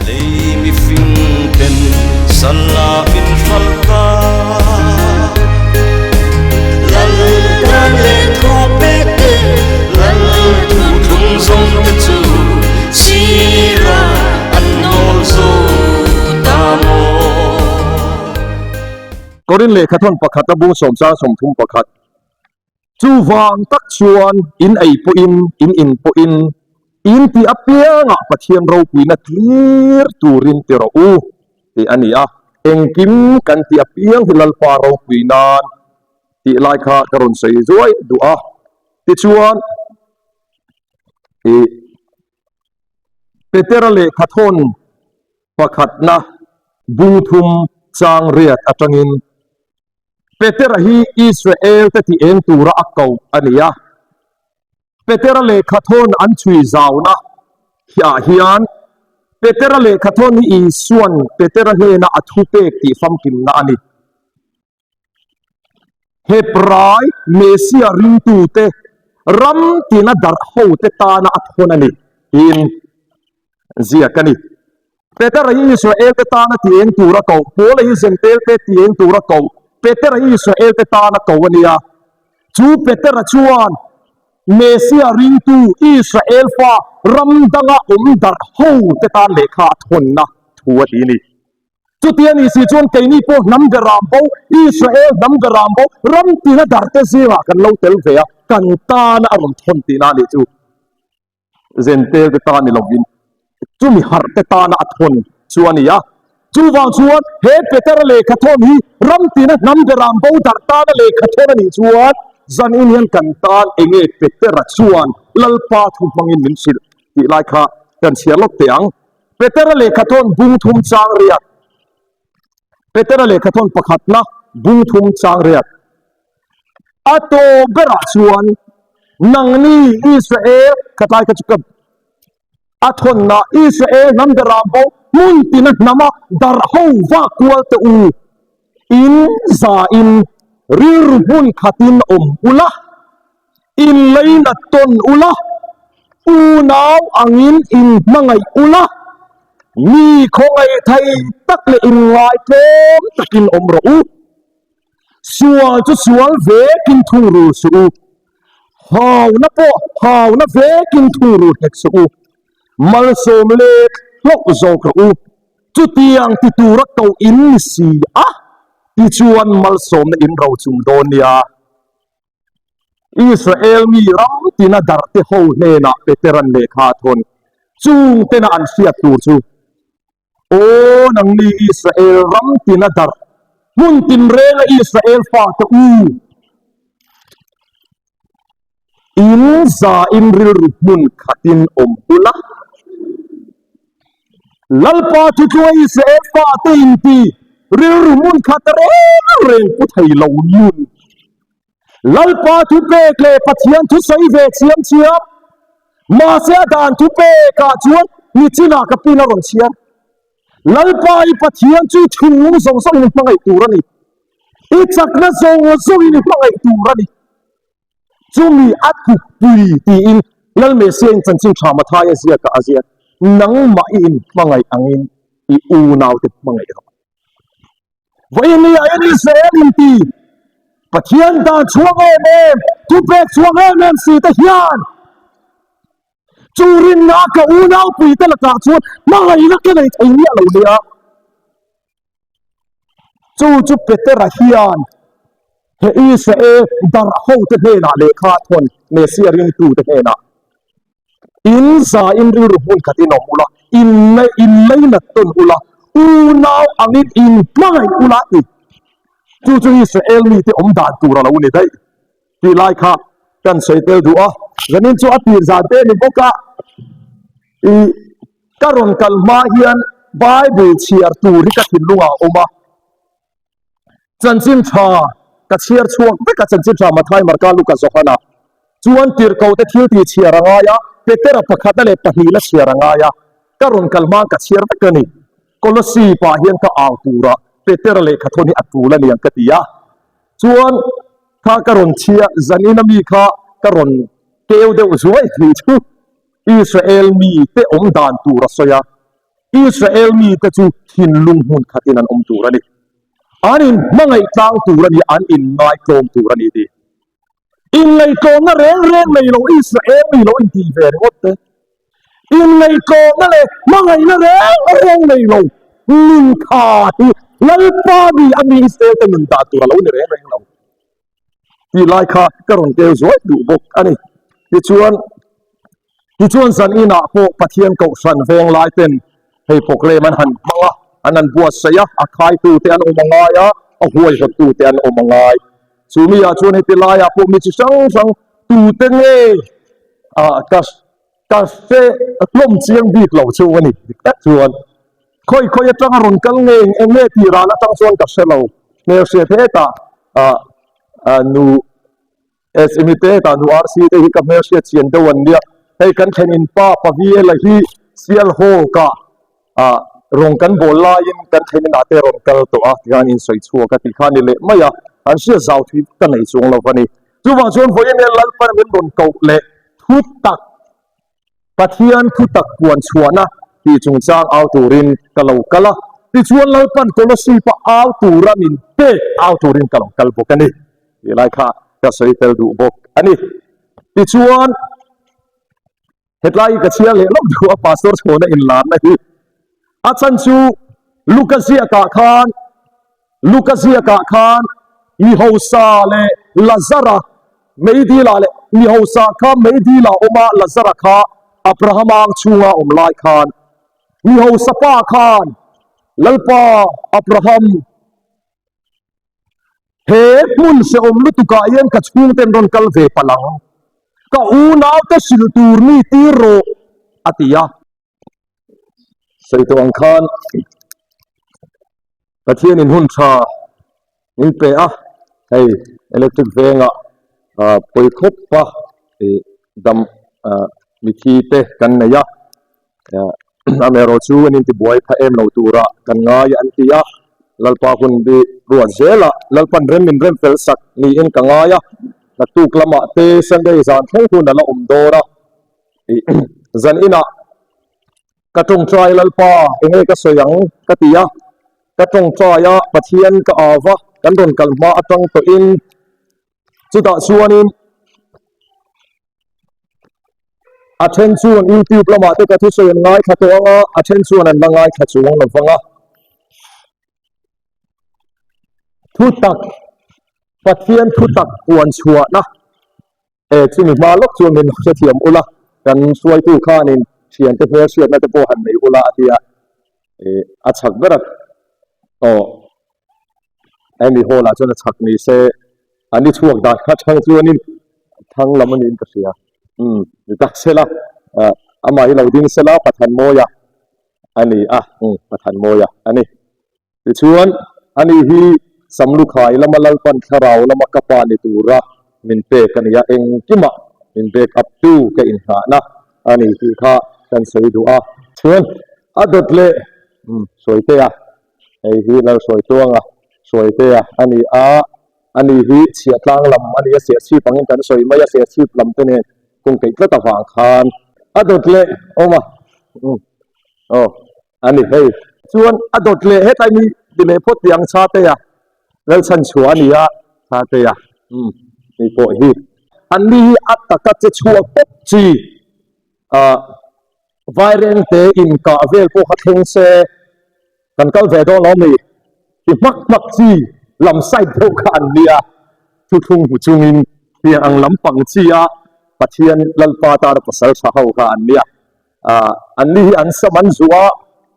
Lei mifing ten sala min hral ta. Lal dan leh thu pek te, lal thu thlung zawng te chu sira an nawl zo ta maw? Korin lehkhathawn pakhat a bung sawmchang 31. Chuvang tak chuan in ei pawhin, in in pawhin, in tih apiangah Pathian ropuina tlir turin ti rawh u, tih a ni a. Engkim kan tih apiang hi Lalpa ropui nan tih lai kha ka rawn sawi zuai duh a. Tichuan, ih, Petera lehkhathawn pakhatna bung thum chang riat atangin, Petera hi Israel-te ti eng tura a ko a ni a. Petera lehkhathawn an chhui zauna ah hian Petera lehkhathawn hi Isua'n Petera hnena a thupek tih famkimna a ni. Hebrai Messia ringtute ram tina darh hote tana a thawn a ni tiin ziak a ni. Petera hi Israelte tana ti eng tura koh, Paula hi Zentelte ti eng tura koh, Petera hi Israelte tana koh a nia. Chu Petera chuan Messia ringtu Israel fa ram danga awm darh ho te tan lehkha a thawnna thu a ti a ni. Chuti a nih si chuan keini pawh hnam beram bo, Israel hnam beram bo, ram tina darh te zingah kan lo tel ve a, kan tana a rawn thawn tihna a nih chu. Zentel te tan ni lovin chumi harh te tana a thawn chu a ni a. Chuvang chuan he Petera lehkha thawn hi ram tina hnam beram bo darh tana lehkha thawn a nih chuan zanin hian kan tan enge Petera chuan Lalpa thu hmangin min hrilh tih lai kha kan chhiar lawk teh ang. Petera lehkha thawn bung thum chang riat. Petera lehkha thawn pakhatna bung thum chang riat. A tawp berah chuan nangni Israel khatlai kha chu ka a thawnna Israel hnam beram bo hmun tina hnama darh ho vak kual te u in zain rilru hmun khatin awm ula in leina tawn ula unau angin in hmangaih ula mi khawngaih thei tak leh in ngaitlawm takin awm rawh u. Sual chu sual vekin thungrul suh u, hauna pawh hauna vekin thungrul hek suh u, malsawm let hlauh zawk rawh u, chutiang ti tura koh in ni si a, tichuan malsawmna in ro chung dawn nia. Israel mi ram tina darhte ho hnenah Petera'n lehkha a thawn, chungtena an hriat tur chu Aw nangni Israel ram tina darh, hmun tinrenga Israel fate u, in zain rilru hmun khatin awm ula, Lalpa thutlua Israel fate inti rilru hmun khat reng reng pu thei lo nun. Lalpa thupek leh Pathian thu sawi ve chiam chiam, mahse a dan thupekah chuan nichinah ka pin a rawn chhiar. Lalpa i Pathian chu thinlung zawng zawngin i hmangaih tur a ni. I chakna zawng zawngin i hmangaih tur a ni. Chumi a tukpui tiin Lal Messiah-in chanchin tha Mathaia ziakah a ziak, Nangmah i inhmangaih angin i unaute hmangaih rawh. Vawiin ah hian Israel inti Pathian dan chhuak em em, thupek chhuak em em si te hian chu rinna ka unaupui te lakah chuan hmangaihna ka nei thei miah lo nia. Chu chu Petera hian he Israel darh ho te hnenah lehkha a thawn Messia ringtu te hnenah In za in rilru hmun khat in awm ula, in in leinat tawn ula, unau angin in hmangaih ula ti. Chu chu Israel mite awm dan tur a lo ni daih tih lai kha kan sawi tel duh a. Zanin chu a tir zan te a ni bawk a, i ka rawn kal hma hian Bible chhiar tur hi ka thinlungah a awm a. Chanchin tha ka chhiar chhuak vek a, chanchin tha Mathai, Marka, Luka, Johana chuan tirhkohte thil tih chhiar a ngai a, Petera pakhatna leh pahnihna chhiar a ngai a, ka rawn kal hma ka chhiar vek a ni. Kolossi pah hian ka au tura Petera lehkhathawn hi a tul a niang ka ti a, chuan kha ka rawn chhiar zanin ami kha ka rawn keu deuh zuai thei chu Israel mite awm dan tur a sawi a. Israel mite chu thinlung hmun khatin an awm tur a ni. An inhmangaih tlang tur a ni, an inngaihtlawm tur a ni tih. Inngaihtlawmna reng reng nei lo Israel mi lo intih ve ringawt te, inngaihtlawmna leh hmangaihna reng reng nei lo nun kha hi Lalpa mi a mi Israel te nun dan tur a lo ni reng reng lo tih lai kha ka rawn keu zuai duh bawk a ni. Tichuan, Tichuan zan inah pawh Pathian kohhran veng lai ten hei pawklem an han hmang a, an han buatsaih a, a khaitute an awm a ngai a, a huaihawttute an awm a ngai. Chu mi ah chuan heti laiah pawh mi chi hrang hrang tute nge ah ka ka hre hlawm chiang bik lo chu a ni dik tak chuan. Khawi khawi atanga rawn kal nge eng nge tih ral atang chuan ka hre lo. Hmelhriat hetah ah ah nu SME te hetah nu RC te hi ka hmelhriat chian deuh an nia. Hei kan thlen in pa Paviela hi Sialhawk ah ah rawng kan bawl laiin kan thlen inah te rawn kal tawh a tikhan in sawi chhuak a tih kha a ni leh mai a, an hriat zau thui ka nei chuang lo a ni. Chuvang chuan vawiin hian Lalpan min rawn koh leh thu tak Pathian thu tak puan chhuahna tih chungchang au turin ka lo kal a, tichuan Lalpan Kolosip-a au tura min pek au turin ka lo kal bawk a ni tih lai kha ka sawi tel duh bawk a ni. Tichuan hetlai hi ka chhiar leh lawk duh a, Pastor chhawna inlarna hi a chhan chu Luka ziakah khan Luka ziakah khan mi hausa leh Lazara meidila leh mi hausa kha meidila awm a, Lazara kha Abrahama ang chhunga awm lai khan mi hausa pa khan Lalpa Abraham he hmun hrehawm lutukah hian ka chhungten rawn kal ve palh ang, ka unaute hrilh tur mi tir rawh a ti a. Sawi tawh ang khan Pathianin hun tha min pe a, hei electric vengah ah pawi khawp a ih dam ah mithi te kan nei a, ah amaherawh chu an intibuai pha em lo turah kan ngai an ti a, Lalpa hun bi ruat zelah Lalpan rem min rem fel sak niin ka ngai a, naktuk lamah te Sunday zan thleng hun a la awm dawn a. Zan inah ka tawngtai Lalpa enge ka sawi ang ka ti a, ka tawngtai a Pathian ka au va, kan rawn kal hma atang tawhin chutah chuanin a then chuan YouTube lamah te ka thusawi an ngaithla tawh ang a, a then chuan an la ngaithla chuang lo vang a. Thutak, Pathian thutak puan chhuahna. E, chumi hma lawk chuan min hrethiam ula, kan hruaitu khanin thiante hmel hriatna te pawh han nei ula a ti a, e, a chhak ber a, aw, hemi hall ah chuan a chhak ni se, an ni chhuak dan kha chhang chuanin thang lam a niin ka hria, umm, ni tak sela, ah, amah hi lo ding sela Pathanmawia a ni a, umm, Pathanmawia a ni. Tichuan, ani hi Samlukhai lama Lalpan thlarau lama ka pa ni tura min pek a ni a, engkimah min back up tu ka inngahna a ni tih kha kan sawi duh a. Chuan, a dawt leh Hruaitea, hei hi Lalhruaitluanga Hruaitea a ni a, ani hi chhiahtlang lam a ni a, serchhip angin kan sawi mai a, serchhip lam te nen kungkeih tlat avang khan a dawt leh awm a, aw. A ni hei. Chuan a dawt leh hetlai mi ti leh phawt tih ang Chhatea Lalchhan chhuah a ni a, Chhatea umm ni pawh hi. An ni hi a taka che chhuak pawp chi ah Vairengte inkah vel pawh kha thleng se kan kal ve dawn lo mi ti hmak hmak chi lam side deuh kha an nia thuthlung hmu chungin tiang ang lampang chi a Pathian Lalpa tana pasal tha ho kha an nia. Ah, an ni hi an sam an zuah a,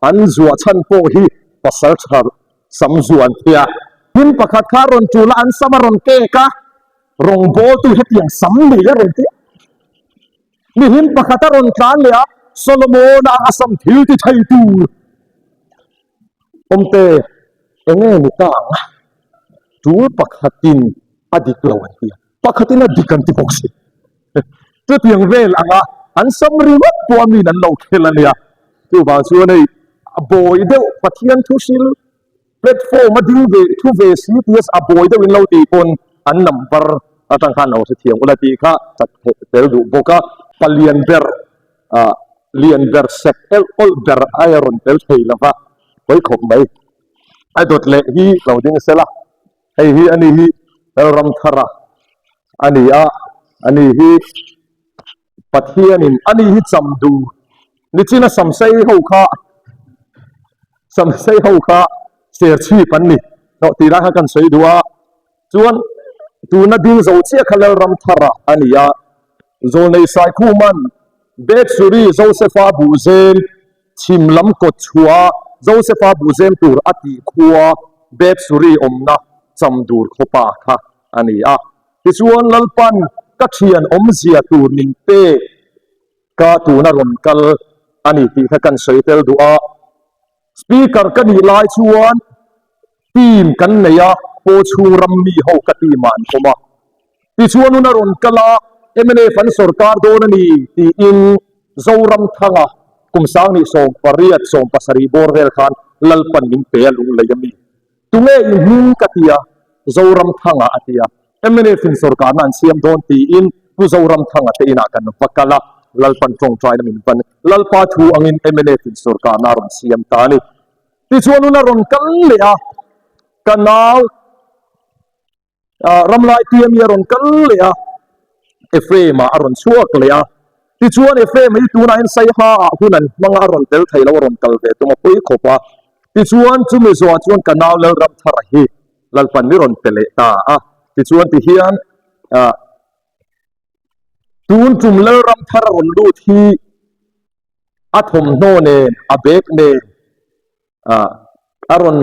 an zuah chhan pawh hi pasal tha sam zuah an ti a. Hmun pakhat kha a rawn tul a, an sam a rawn kek a, rawngbawltu hetiang sam nei a rawn ti a. Mihlim pakhat a rawn tlan leh a, Solomona a sam thil ti thei tur awmte enge ni ta ang a, tul pakhatin a dik lo an ti a. Pakhatin a dik an ti bawk si. Chutiang vel anga an sam ringawt pawh a min an lo khel a nia. Chuvang chuan hei a bawi deuh Pathian thu hril platform a ding ve thu ve si tia a bawi deuh in lo tih pawn an number atang khan lo hrethiam ula tih kha sak tel duh bawk a. Palian ber ah. lian ber sek elh awlh ber ai a rawn tel thei lo va, pawi khawp mai. A dawt leh hi lo ding sela, hei hi ani hi Lalramthara a ni a, ani hi Pathianin ani hi cham duh nichina samsei ho kha samsei ho kha serchhip an ni tawh tih lai kha kan sawi duh a. Chuan tuna ding zo chiah kha Lalramthara a ni a, Zawlnei Saikhuman Bethsuri Josepha buhzem chhim lam kawt chhuah Josepha buhzem tur a tih khua Bethsuri awmna Chamdur khawpa kha a ni a. Tichuan Lalpan ka thian awmzia tur min pek ka tuna rawn kal a ni tih kha kan sawi tel duh a. Speaker ka nih lai chuan team kan nei a, paw chhung ram mi ho ka team ah an awm a. Tichuan hun a rawn kal a, mnf an sawrkar dawn a ni tiin Zoramthanga kum sangnih 18, 17 bawr vel khan Lalpan min pe a lunglei a mi. Tunge i hming ka ti a, Zoramthanga a ti a. Mnf in sawrkarna an siam dawn tiin Pu Zoramthanga te inah kan va kal a, Lalpan tawngtaina min ban. Lalpa thu angin mnf in sawrkarna a rawn siam ta a ni. Tichuan hun a rawn kal leh a, ka nau Ramlai tia mi a rawn kal leh a, Ephraim-ah a rawn chhuak leh a. Tichuan Ephraim hi tunah hian Saiha ah hun an hmang a, a rawn tel thei lo, a rawn kal ve tum a pawi khawp a. Tichuan chumi zawhah chuan ka nau Lalramthara hi Lalpan mi rawn pe leh ta a. Tichuan tihian tun tum Lalramthara rawn lut hi a thawmhnaw nen, a bag nen, a rawn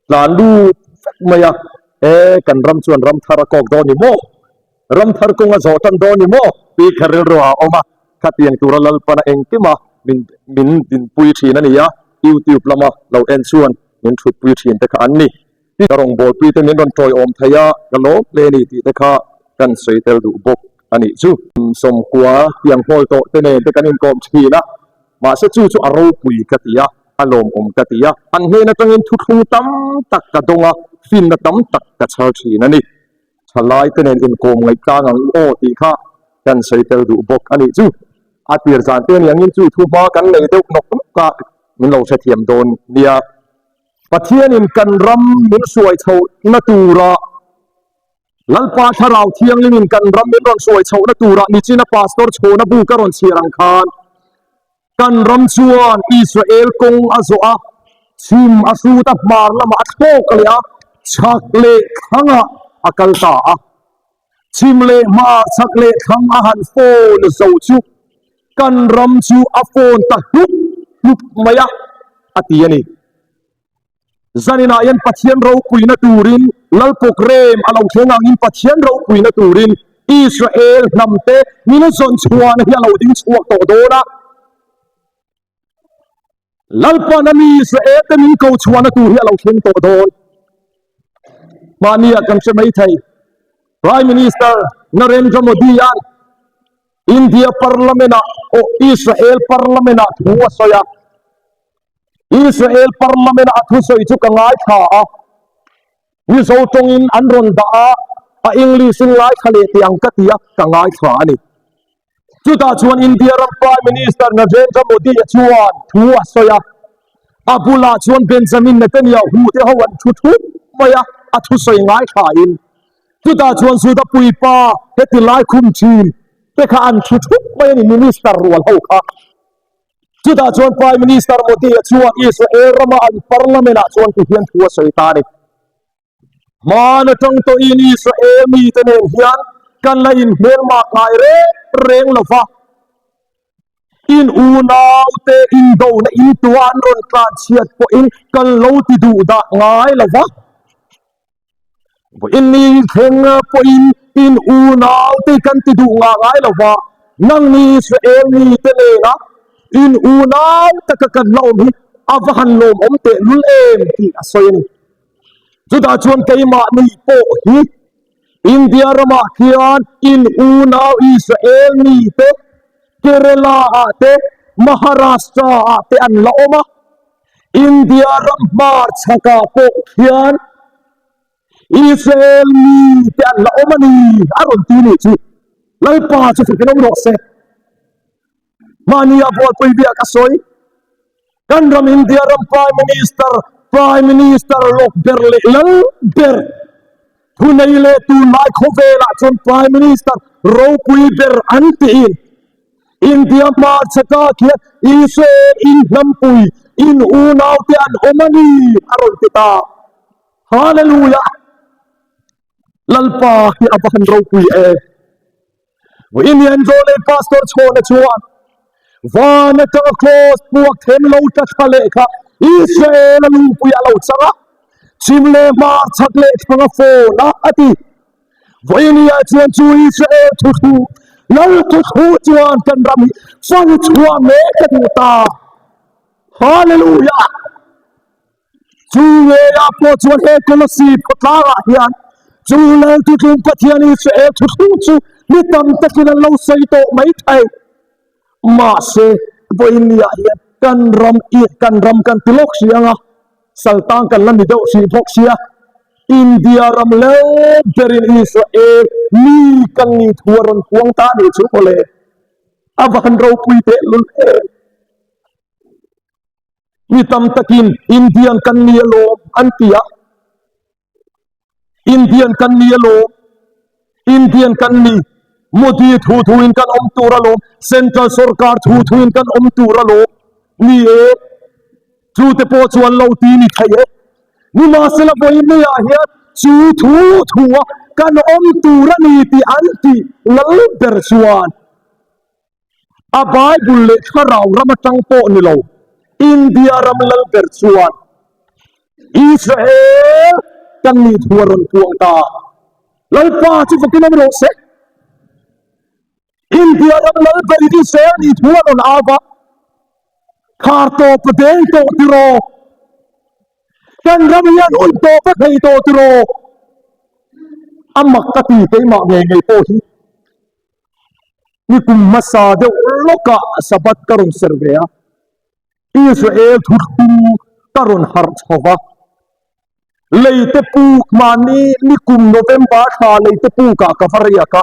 tlan lut vek mai a, e kan ram chuan ram thar a kawk dawn ni maw? Ram thar kawng a zawh tan dawn ni maw? Tih kha rilru ah a awm a, khatiang tura Lalpana engkima min min dinpui thin a ni a, YouTube lama lo en chuan min thutpui thin te kha an ni. Ka rawngbawlpui te min rawn tawiawm thei a, ka lawm hle a ni tih te kha kan sawi tel duh bawk a nih chu. Sawmkua tiang hawl tawh te nen te kan inkawm thin a, mahse chu chu a ropui ka ti a, a lawmawm ka ti a, an hnen atangin thuthlung tam tak ka dawng a, finna tam tak ka chhar thin a ni. Thalai te nen inkawm ngaihtlang ang u aw tih kha kan sawi tel duh bawk a nih chu. A tir zan te aniangin chu thu hma kan nei deuh nawk nawk a, min lo hrethiam dawn nia. Pathianin kan ram min hruai chhohna tura Lalpa Thlarau Thianghlimin kan ram min rawn hruai chhohna tura nichina Pastor Chhawna bu ka rawn chhiar ang khan kan ram chuan Israel kawng a zawh a, chhim a hrut a, hmar lamah a thlawk leh a, chhak leh thlangah a kal ta a. Chhim leh hmar, chhak leh thlang a han phone zo chu kan ram chu a phone ta hlup hlup mai a, a ti a ni. Zaninah hian Pathian ropuina turin Lalpawkrem a lo thleng angin Pathian ropuina turin Israel hnamte min zawn chhuahna hi a lo ding chhuak tawh dawn a. Lalpan a mi Israel te min ko chhuahna tur hi a lo thleng tawh dawn. Mahnia kan hre mai thei. Prime Minister Narendra Modi an India Parliament ah oh Israel Parliament ah thu a sawi a. Israel Parliament ah a thusawi chu ka ngaithla a. Mizo tawngin an rawn dah a, a English in ngaithla leh teh ang ka ti a, ka ngaithla a ni. Chutah chuan India ram Prime Minister Narendra Modi-a chuan thu a sawi a, a bulah chuan Benjamin Netanyahu te ho an thu thup mai a, a thusawi ngaithlain. Chutah chuan Juda puipa heti lai khum thin te kha an thu thup mai a ni, Minister rual ho kha. Chutah chuan Prime Minister Modi-a chuan Israel rama an Parliament-ah chuan ti hian thu a sawi ta a ni. Hmaan atang tawhin Israel mite nen hian kan la inhmelmak ngai reng reng lo va, in unaute indona intua an rawn tlanchhiat pawhin kan lo ti duh dah ngai lo va. Vawiin ni thleng pawhin in unaute kan ti duh ngah ngai lo va, nangni Israel mite nena in unau taka kan la awm hi a va han lawmawm tehlul em tih a sawi a ni. Chutah chuan keimahni pawh hi India ramah khian in unau Israel mite Kerala-ah te, Maharashtra-ah te an la awm a. India ram hmarchhakah pawh khian Israel mite an la awm a ni a rawn ti nih chu. Lalpa chu fakin awm rawh se. Mahnia bualpui biak a sawi. Kan ram India ram Prime Minister, Prime Minister lawk ber leh lal ber, thunei leh tunlai khawvelah chuan Prime Minister ropui ber an tiin India hmarchhaka khian Israel in hnampui in unaute an awm a ni a rawn ti ta. Hallelujah! Lalpa hi a va han ropui em! Vawiin Zawlei Pastor Chhawna chuan van atanga kraws puak them lo tla thla leh kha Israel a lungpui a lo chang a, chhim leh hmar chhak leh thlang a fawn a, a ti. Vawiiniah chuan chu Israel thuthu, Lal thuthu chuan kan ram hi fang chhuah mek a duh ta. Hallelujah! Chu ngeiah pawh chuan he Kolossi khawtlangah hian chu Lal Thuthlung Pathian Israel thuthlung chu mi tam takin an lo sawi tawh mai thei. Mahse, vawiinniah hian kan ram i kan ram kan ti lawk si ang a, saltang kan la ni deuh hrih bawk sia, India ram lel berin Israel mi kan nih thu a rawn puang ta nih chu mawle. A van ropui tehlul em! Mi tam takin Indian kan ni alawm an ti a, Indian kan ni alawm, Indian kan ni, Modi thu thuin kan awm tur alawm, Central sorkar thu thuin kan awm tur alawm, ni e, chu te pawh chu an lo ti ni thei e. Nimahsela vawiin hian chu thu thua kan awm tur a ni tih an tih lal ber chuan A Bible leh thlarau ram atang pawh ni lo, India ram lal ber chuan Israel kan nih thu a rawn puang ta. Lalpa chu fakin awm rawh se. India ram lal berin Israel nih thu a rawn au va, Khar tawp a deng tawh tiraw? Kan ram hian hun tawp a thei tawh tiraw? A mak ka ti keimah ngei ngei pawh hi. Ni kum hmasa deuh lawkah Sabbath ka rawn serh ve a, Israel thuthlung ka rawn harh chho va. Leite puk mahni ni kum November thla leite pukah ka va riak a,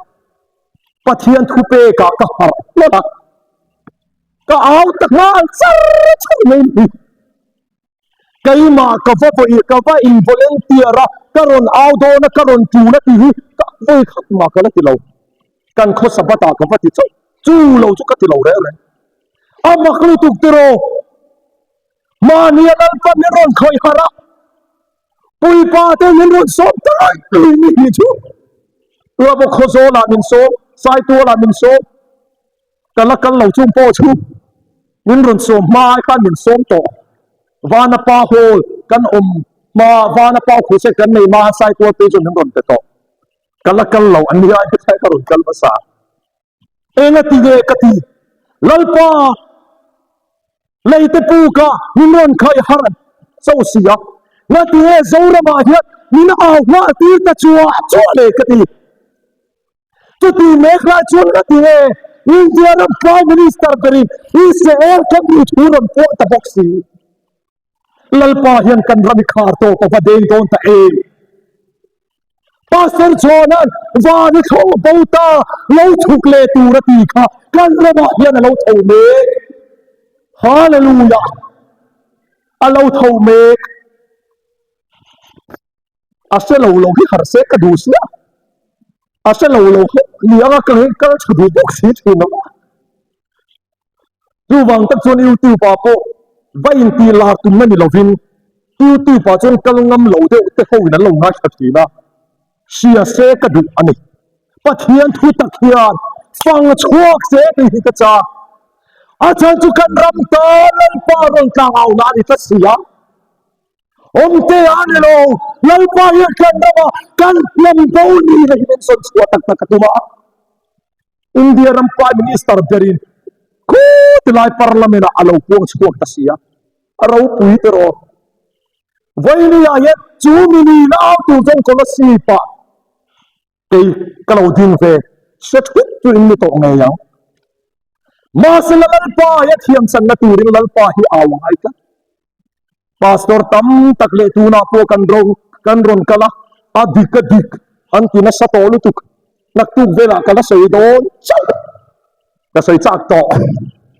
Pathian thupekah ka harh hlawt a, ka au ta nghal char char mai a ni. Keimah ka va vawi, ka va in volunteer a, ka rawn au dawn a, ka rawn tul a tih hi ka vawi khat mah ka la ti lo. Kan khaw Sabbath ah ka va ti chauh, chu lo chu ka ti lo reng reng. A mak lutuk tiraw, mahnia Lalpa min rawn khawih harh a, puipa te min rawn sawm ta laih laih ni hi chu. Tua pawh Khawzawl ah min sawm, Saitual ah min sawm. Ka la kal lo chung pawh chu min rawn sawm hma ai khan min sawm tawh. Vanapa Hall kan awm hma, Vanapa Crusade kan nei hma Saitual phei chuan min rawn pe tawh. Ka la kal lo an nia hetlai ka rawn kal hmasa. Enga ti nge ka ti? Lalpa leite puka min rawn khaih harh chauh si a, ngati nge Zoramah hian min au nghal tir ta chuah chuah le ka ti. Chuti mek lai chuan ka ti e, India ram Prime Minister berin Israel kan nih thu rawn puah ta bawk si. Lalpa hian kan ram i khar tawp a va deng dawn ta em. Pastor John-a'n van i thlawh bo ta lo chhuk leh tur a ti kha kan ramah hian a lo tho mek. Hallelujah! A lo tho mek. A hre lo lo hi harh se ka duh sia, a hre lo lo ho ni anga ka kal tha duh bawk si thin lo a. Chuvang tak chuan YouTube ah pawh va intih lar tumna ni lovin YouTube ah chuan kal ngam lo deuh te ho in an lo ngaithla thin a, hria se ka duh a ni. Pathian thu tak hian fang chhuak se tih hi ka chak. A chhan chu kan ram tan Lalpa rawn tlang au na a ni tlat si a. Awmte a ni lo, Lalpa hian kan rama kan hnam bo ni na hi min sawn chhuah tak tak a tum a. India ram Prime Minister berin khuti lai Parliament ah a lo puang chhuak ta si a, a ropui tiraw. Vawinia hian chu mi ni na au tur chuan Kolasib ah Kei ka lo ding ve hre thut chu in ni tawh ngei ang. Mahse la Lalpa hi a thiamchanna turin Lalpa hi au a ngai tlat. Pastor tam tak leh tunah pawh kan ro kan rawn kal a, a dik a dik an ti nasa tawh lutuk. Naktuk velah ka la sawi dawn chauh. Ka sawi chak tawh.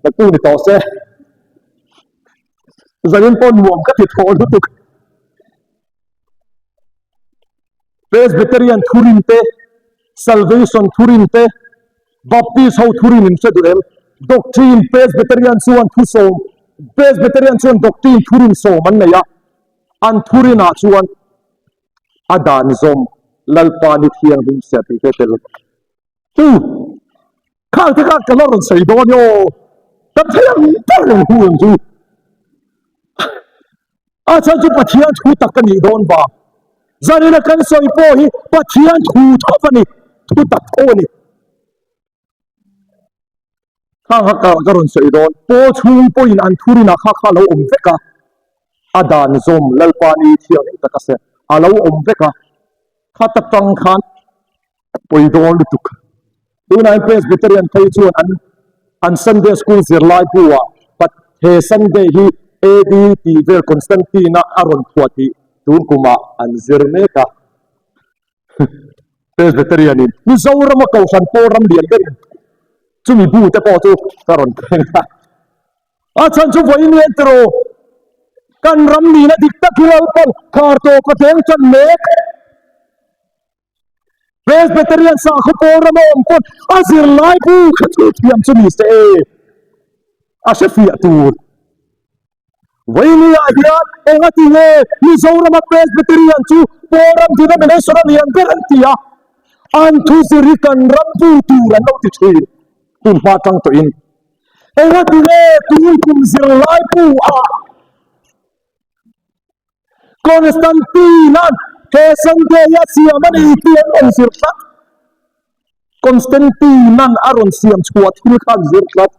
Naktuk ni tawh se. Zanin pawh nuam ka ti thaw lutuk. Presbyterian thurin te, Salvation thurin te, Baptist ho thurin in hre duh em? Doctrine Presbyterian chuan thusawm, Presbyterian chuan doctrine thurin sawm an nei a, an thurinah chuan a dan zawm Lalpa ni thianghlim ser tih te tel. Chu khang te kha ka la rawn sawi dawn aw, kan thei ang ber reng hu ang chu. A chhan chu Pathian thu tak a nih dawn vang. Zanina kan sawi pawh hi Pathian thu tho a ni, thu tak tho a ni. Khang kha ka ka rawn sawi dawn. Pawl chhung pawhin an thurinah kha kha a lo awm vek a, a dan zawm Lalpa ni thianghlim taka se a lo awm vek a, khata tang khan pawi dawn lutuk. Tunah hian Presbyterian phei chuan an an Sunday school zirlai buah pat he Sunday hi AD tih vel Constantine-a a rawn phuah tih tun kumah an zir mek a. Presbyterian-in Mizorama Kohhran pawl ram lian berin chumi bu te pawh chu ka rawn thleng a. A chhan chu vawiin lian tiraw kan ram nihna dik tak hi Lalpan khar tawp a deng tan mek. Presbyterian sakhaw pawl rama awm pawn a zirlai bu kha thu thiam chu ni se e, a hre fiah tur. Vawinia hian enga ti nge Mizorama Presbyterian chu pawl ram denomination a lian ber an ti a, an thu zir hi kan ram bu tur an lo ti thin hun hma tang tawhin. Enga ti nge tui kum zirlai bu ah Constantine-a'n he Sunday a siam a ni tih an rawn zir tlat. Constantine-a'n a rawn siam chhuah thil kha an zir tlat.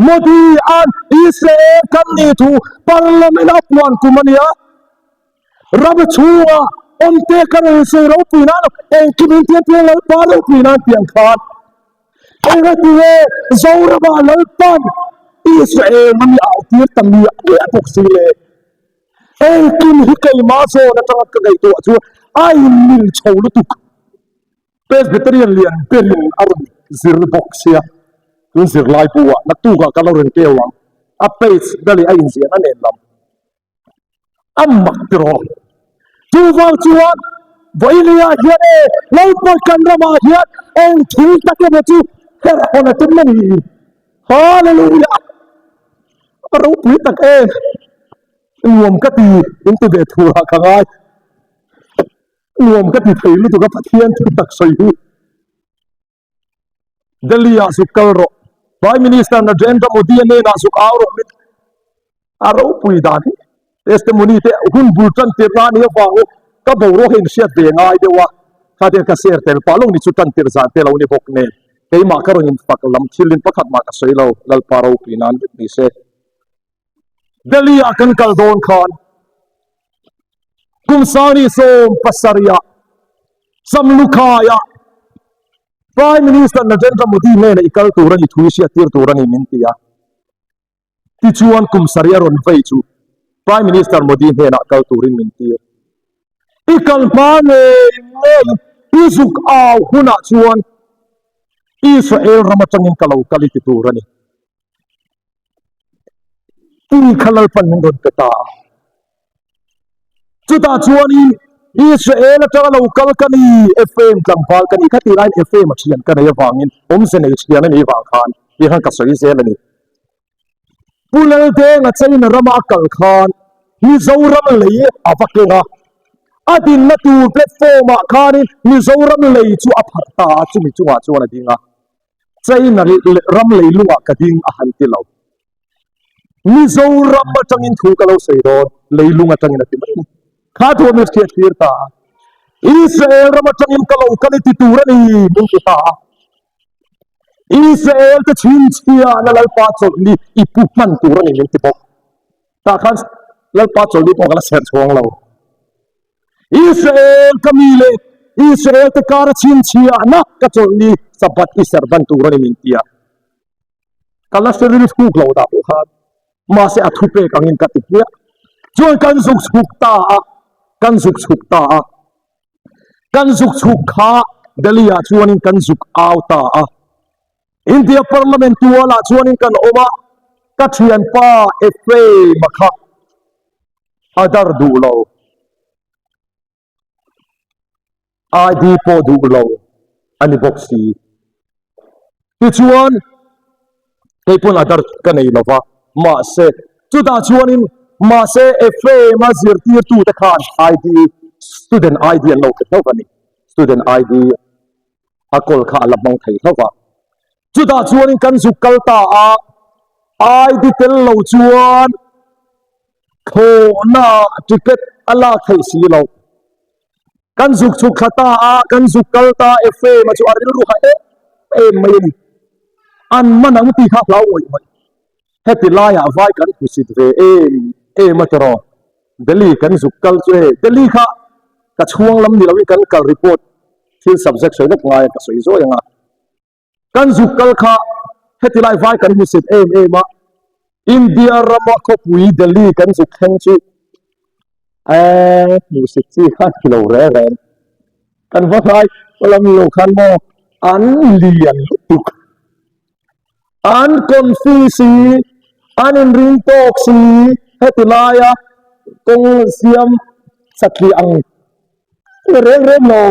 Modi-a'n Israel kan nih thu Parliament a puan kum a nia. Ram chhunga awmte ka rawn sawi ropui nan engkim in tiang piang Lalpa ropui nan tiang khan Engatinge Zorama Lalpan Israel ram hi a au tir ta miah miah bawk si le? Engkim hi keimah zawn atanga ka ngaihtuah chu a inmil chho lutuk. Presbyterian lian berin a rawn zir bawk sia, tun zirlai buah naktukah ka lo rawn keu ang, a page na leh a inziahna nen lam. A mak tiraw. Chuvang chuan Vawilia hian e Lalpa kan ramah hian eng thil tak emaw chu herh hawn a tum a ni. Hallelujah! A ropui tak e. Nuam ka ti in ti ve thurah ka ngai. Nuam ka ti thei lutuk a Pathian thu tak sawi hi. Delhi ah zuk kal rawh. Prime Minister Narendra Modi a hnenah zuk au rawh min a ropui dan hi testimony te hun bul tan tir na ania vangin ka boruak hi inhriat ve ngai deuh a, kha tiang ka share tel pah lo ni chu tan tir zan te lo ni bawk nen keimah ka rawn infak lam thil in pakhat mah ka sawi lo Lalpa ropui nan vek ni se. Delhi ah kan kal dawn khan kum sani sawm pasarih ah Samlukhai ah Prime Minister Narendra Modi hnenah i kal tur a ni thu i hriat tir tur a ni min ti a. Tichuan kum sarih a rawn vei chu Prime Minister Modi hnenah kal turin min tir. I kal hma ngei ngeiin i zuk au hunah chuan Israel ram atangin ka lo kal i ti tur a ni. Tui kha Lalpan min rawn pe ta a. Chutah chuanin Israel atanga lo kal ka ni, Ephraim tlangval ka ni. Khatih laiin Ephraim a thian ka nei avangin awmze nei thian a nih vang khan tih khan ka sawi zel a ni. Pu Laldenga China rama a kal khan Mizoram lei a va keng a, a dinna tur platform ah khanin Mizoram lei chu a pharh ta a, chumi chungah chuan a ding a. China ram leilungah ka ding a han ti lo. Mizoram atangin thu ka lo sawi dawn, leilung atangin a ti mai a ni. Kha thu a mi hriat tir ta a. Israel ram atangin ka lo kal i ti tur a ni min ti ta a. Israel te chhinchhiahna Lalpa chawlhni i pu hman tur a ni min ti bawk. Tah khan Lalpa chawlhni pawh ka la serh chhuang lo. Israel ka mi leh Israel te kara chhinchhiahna ka chawlhni Sabbath i serh ban tur a ni min ti a. Ka la hre ril thuk lo dah pawh khan mahse a thupek angin ka ti hmiah. Chuan kan zuk chhuk ta a, kan zuk chhuk ta a. Kan zuk chhuk kha Delhi ah chuanin kan zuk au ta a. India Parliament tualah chuanin kan awm a, ka thianpa Ephraim-a kha a dar duh lo. ID pawh duh lo a ni bawk si. Tichuan, kei pawn Aadhaar ka nei lo va, mahse, chutah chuanin mahse Ephraim-a zirtirtute khan ID, student ID an lo pe hlauh a ni. Student ID a kawl kha a la hmang thei hlauh va. Chutah chuanin kan zuk kal ta a, ID tel lo chuan thlawhna ticket a lak theih si loh. Kan zuk chhuk thla ta a, kan zuk kal ta Ephraim-a chu a rilru ha em em mai a ni. An man ang tih kha hlau ngawih ngawih. Heti laiah vai kan hmusit ve em em a tiraw. Delhi kan zuk kal chu e, Delhi kha ka chhuang lam ni loin kan kal report thil subject sawi lawk ngai a ka sawi zawi ang a. Kan zuk kal kha heti lai vai kan hmusit em em a, India rama khawpui Delhi kan zuk thleng chu eeh hmuhsit chi kha a ni lo reng reng. Kan va ngai lam lo khan maw an lian lutuk, an confi si, an inring tawk si, heti laia kawng siam satliah ang Ni reng reng lo,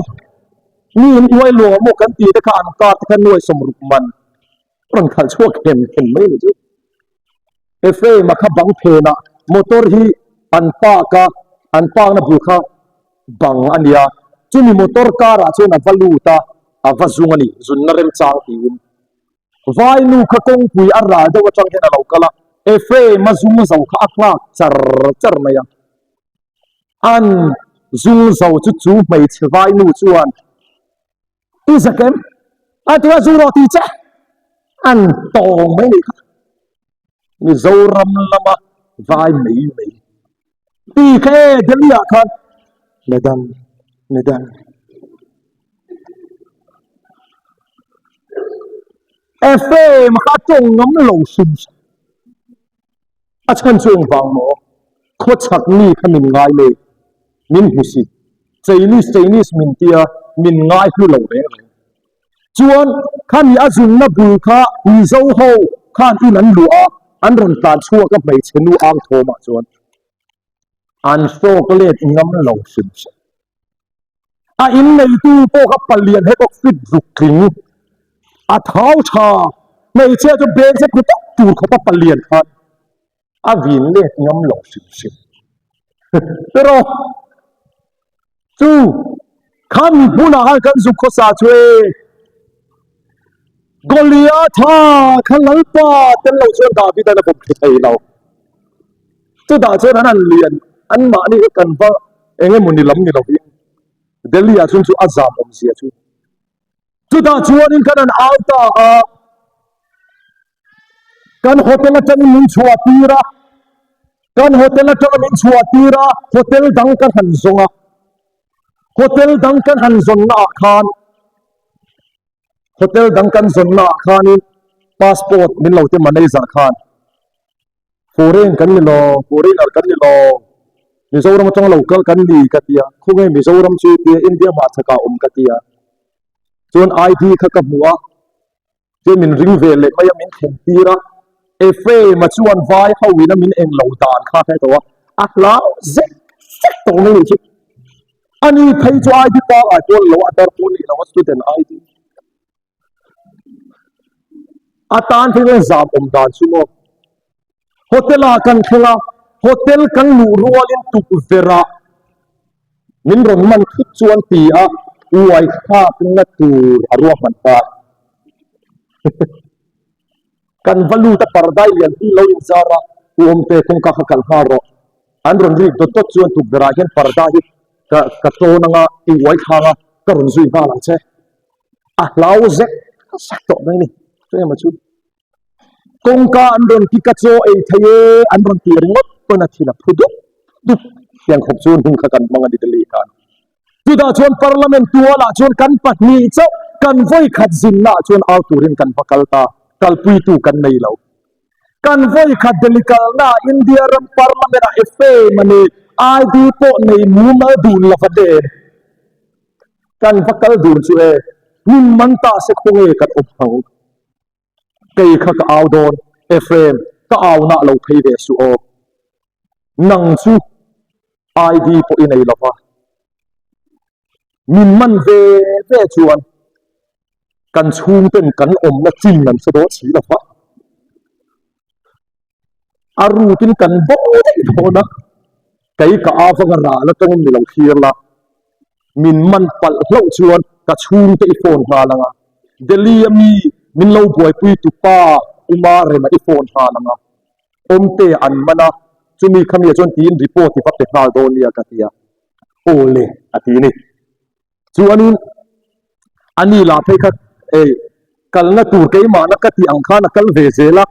mi in uai luang a maw kan tih te kha an car te kha nuai sawmruk man rawn khalh chhuak hem hem mai ni chu. Ephraim a kha bang phenah motor hi an park a, an park na bul kha bang a nia, chumi motor car ah chuan a va lut a, a va zung a ni, zunna remchang tiin. Vainu kha kawngpui a ral deuh atang hian a lo kal a, Ephraim a zung zo kha a nghak char char mai a. An zung zo chu chu hmeichhe vainu chuan I zak em? A tura zu rawh ti che an tawng mai ni kha. Mizoram lama vai mai mai ti kha e Delhi ah khan Madam, Madam. Ephraim kha a tawng ngam lo hrim hrim. A chhan chu engvang maw? Khawchhak mi kha min ngai leh min hmu si. Chinese Chinese min tia min ngai hlu lo reng reng. Chuan khami a zunna bul kha Mizo ho khan in an luah a, an rawn tlan chhuak a hmeichhe nu ang thawmah chuan an hrawk let ngam lo hrim hrim. A in neitu pawh kha palian he bawk fit ruk tling a thau tha hmeichhia chu beng se phu tak tur khawpa palian khan a vin let ngam lo hrim hrim pero chu khami hmunah khan kan zuk khawsa chu e Goliatha kha Lalpa tel lo chuan David an a bawm thli thei lo. Chutah chuan an han lian, anmahni kha kan va eng emaw ni lam ni lovin Delhi ah chuan chu a zam awmzia chu. Chutah chuanin kan han au ta a, kan hotel atangin min chhuah tir a, kan hotel atanga min chhuah tir a, hotel dang kan han zawng a, hotel dang kan han zawnna ah khan hotel dang kan zawnna ah khanin passport min lo ti manager khan Foreign kan ni lo, foreigner kan ni lo, Mizoram atanga lo kal kan ni ka ti a, khawnge Mizoram chu tia India hmahchhakah awm ka ti a, chuan ID kha ka hmu a, chuan min ring ve leh mai a, min thlen tir a, Ephraim-a chuan vai ho ina min eng lo dan kha a hre tawh a, a hlau zek zek tawh mai ni chu. Ani phei chu ID pangngai pawh a ni lo a, dar pawh a ni lo a, student ID. A tan phei chuan zam awm dan chu maw. Hotel ah kan thleng a, hotel kan luh rualin tukverh ah min rawn man thut chuan ti a uai thlakna tur a ruahman ta. Kan va lut a pardai lian pui lo inzar a, U Awmte kawngka kha kalh nghal rawh. An rawn rik dawt dawt chuan tukverh ah hian parda hi ka ka tlawn anga i uai thlak a, ka rawn zui nghal ang che. A hlau zek zek tawh mai a ni. Tlema chu kawngka an rawn kik a chaw ei thei e an rawn tih ringawt pawn a thil a phu dup dup tiang khawp chuan hun kha kan hmang a ni Delhi khan. Chutah chuan Parliament tualah chuan kan pahnih chauh kan vawi khat zinna ah chuan au turin kan va kal ta, kalpuitu kan nei lo. Kan vawi khat Delhi kalna ah India ram Parliament ah FAM a ni, ID pawh nei mumal dun lova den. Kan va kal dun chu e, hmun man ta se khawnge kan awm ang. Kei kha ka au dawn, Ephraim, ka au nah lo phei ve suh aw. Nang chu ID pawh i nei lo va, min man ve ve chuan kan chhungten kan awmna chin an hre dawn si lo va. A rutin kan bo daih dawn a, kei ka avanga ral atangin mi lo thlir la, min man palh hlauh chuan ka chhungte i phone nghal ang a, Delhi a mi min lo buaipui tu pa Uma Rema i phone nghal ang a, awmte an man a, chumi khami ah chuan tiin report i va pe nghal dawn nia ka ti a, aw le a ti ni. Chuanin a ni lah phei kha ei kalna tur keimahna ka tih ang khan a kal ve zel a,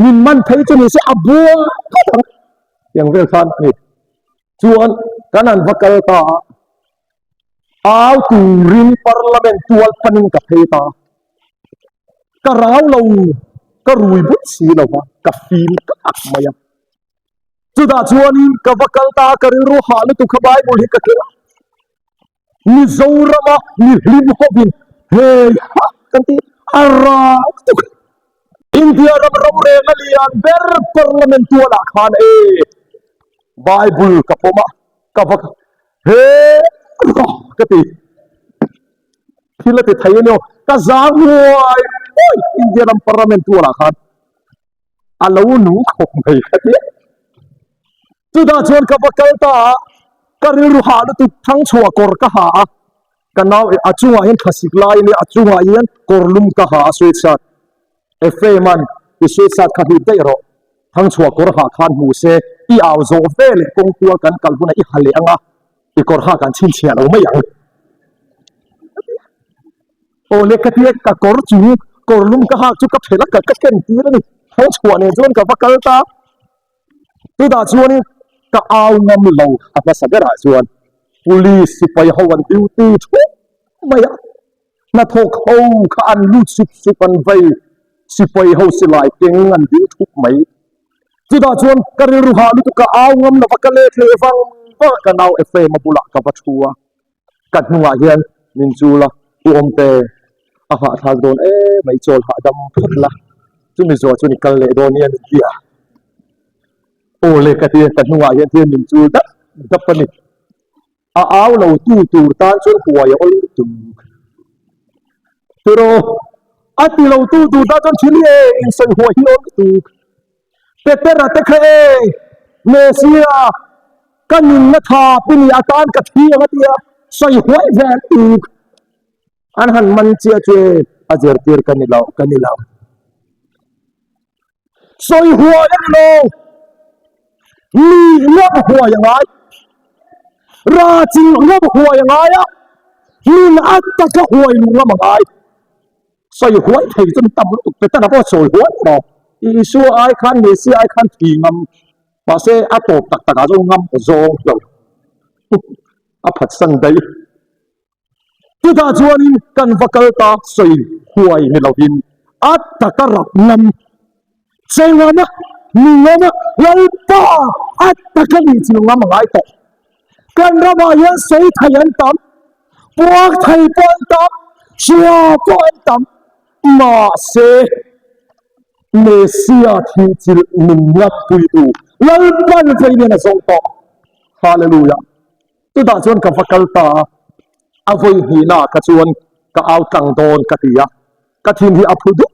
min man phei chu ni se a buai phawt ang tiang vel khan a ni. Chuan kan han va kal ta a, au turin parliament tual panin ka phei ta a, ka rau lo ka rui but si lo va, ka fim kak mai a. Chutah chuanin ka va kal ta a, ka rilru hah lutuk kha Bible hi ka keng a. Mizorama mi hlim hovin hei ha kan ti a rang lutuk. India ram roreng a lian ber parliament tualah khan e Bible ka pawm a, ka va he ka ti. Thil a ti thei a ni aw, ka zang huai huai India ram parliament tualah khan. A lo nung khawp mai ka ti a. Chutah chuan ka va kal ta a, ka rilru hah lutuk thangchhuah kawr ka ha a, ka nau a chungah hian thlasik lai a nia, a chungah hian kawr lum ka ha a sweatshirt. Ephraim-a'n i sweatshirt kha hlip daih rawh, thangchhuah kawr hah khan hmu se, i au zawh ve leh kawng kual kan kal hunah i ha leh ang a, i kawr hah kan chhinchhiah lo mai ang. Aw le ka tia ka kawr chu kawr lum ka hak chu ka phelh a ka ka ken tir a ni. Thang chhuah nen chuan ka va kal ta. Chutah chuanin ka au ngam lo a hmasa berah chuan police sipai ho an duty thup mai a. Hnathawk ho kha an lut sup sup an vei sipai ho silai keng an ding thup mai. Chutah chuan ka rilru hah lutuk ka au ngam lova ka let leh vang vang a ka nau Ephraim a bulah ka va thu a. Ka hnungah hian min chul a, U Awmte, a hahthlak dawn em mai, chawl hahdam phawt la, chumi zuah chuan i kal leh dawn nia min ti a. Aw le ka ti a, ka hnungah hian thil min chul dap dap a ni. A au lo tu tur tan chuan huai a awl lutuk. Tiraw, a ti lo tu tur tan chuan thil hi e, insawi huai hi awl lutuk. Petera te kha e, Messia, ka nunna tha pi ni atan ka thi ang a ti a, sawi huai ve an tuk. An han man chiah chu e, a zirtir ka ni lo, ka ni lo. Sawi huai a ni lo, mi ngam huai a ngai, rachil ngam huai a ngai a, nun a taka huai luh ngam a ngai. Sawi huai thei chu an tam lutuk Petera pawh sawi huai maw? Isua ai khan Messia ai khan thi ngam mahse a tawp tak takah chuan ngam zawng lo a phatsan daih. Chutah chuanin kan va kal ta sawi huai ni lovin a taka rap ngam che ngam a, ni ngam a, Lalpa a taka nih chu ngam a ngai tawh. Kan ramah hian sawi thei an tam, puak thei pawh an tam, hria pawh an tam. Mahse, Messia thihchilh min ngampuitu Lalpan vei nen a zawng tawh. Hallelujah! Chutah chuan ka va kal ta a, a vawi hnihnaah kha chuan ka au tlang dawn ka ti a, ka thin hi a phu dup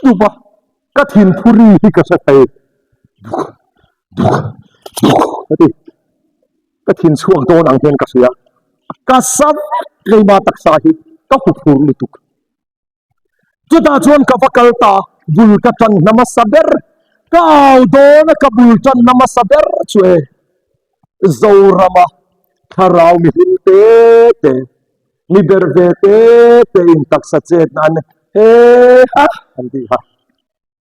dup a, ka thin phu ri hi ka hre thei duk duk duk ka ti ka thin chhuak dawn ang hian ka hria ka sa vek keimah taksa hi ka hu phur lutuk chutah chuan ka va kal ta bul ka tan na hmasa ber ka au dawn a ka bul tan na hmasa ber chu e Zorama thlarau mi hlim te te mi ber ve te te in taksa chet na an he ha an tih kha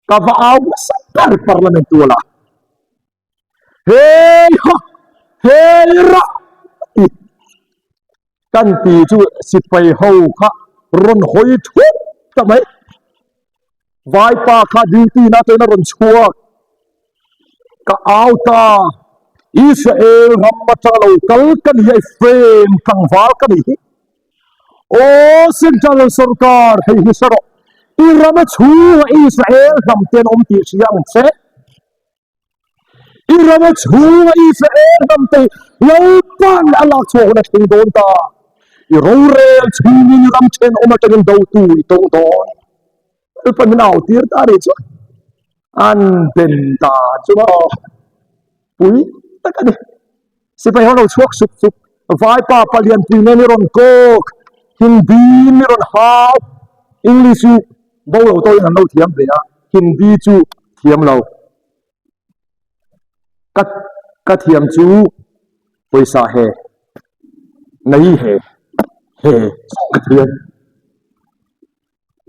ka va au nasa ber parliament tual ah hei ha hei ra ti kan ti chu sipai ho kha rawn hawi thup ta mai vaipa kha duty na atangin a rawn chhuak Ka au ta, Israel ram atanga lo kal ka ni a, i frame tlangval ka nih hi. Aw Central sorkar hei hi hre rawh. I rama chhunga Israel hnam te an awm tih hria ang che. I rama chhunga Israel hnam te Lalpan a lak chhuah hun a thleng dawn ta. I rorel chhungin i ram thenawm atangin dotu i tawng dawn. Lalpan min au tir ta a nih chuan an den dan chu maw pui tak a ni. Sipai ho lo chhuak sup sup, Vaipa palianpui nen i rawn kawk, Hindi in i rawn hau, English chu bo lo tawhin an lo thiam ve a, Hindi chu thiam lo. Ka ka thiam chu pawisa he, nahi he, he ka thiam.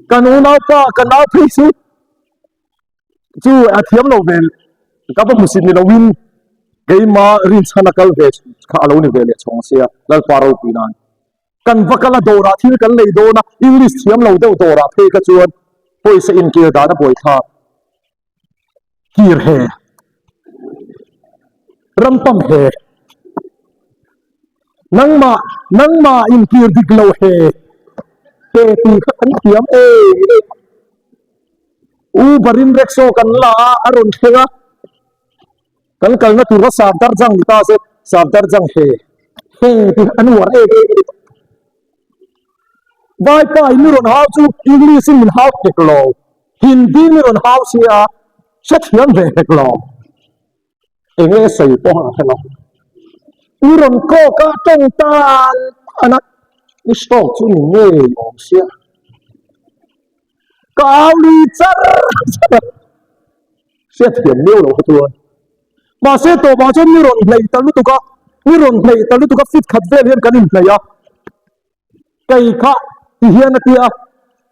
Kan unaupa, ka nau phei chu chu a thiam lo ve ka va hmusit ni loin keima rinchhan a kal ve kha a lo ni ve leh chhawng sia Lalpa ropui nan kan va kal a dawrah thil kan lei dawn a English thiam lo deuh dawrah phei kha chuan pawisa inkir dan a buaithlak. Kir he, rampam he, nangmah nangmah in kir dik lo he, he tih kha kan thiam em em. Uber in rickshaw kan la a, a rawn thleng a, kan kalna tur kha Safdarjung ni ta se, Safdarjung he, he tih kha kan uar em em a ni. Vaipa in mi rawn hau chu English in min hau hek lo, Hindi mi rawn hau sia hrethiam ve hek lo. Enge sawi pawh a hre lo. Mi rawn kawk a tawng tan tan a, i stroke chu ni ngei awm sia. Ka au lui char char a, hriatthiam miau lo kha chuan. Mahse tawpah chuan mi rawn hnaih ta lutuk a, mi rawn hnaih ta lutuk a fit khat vel hian kan inhnaih a. Kei kha ti hian a ti a,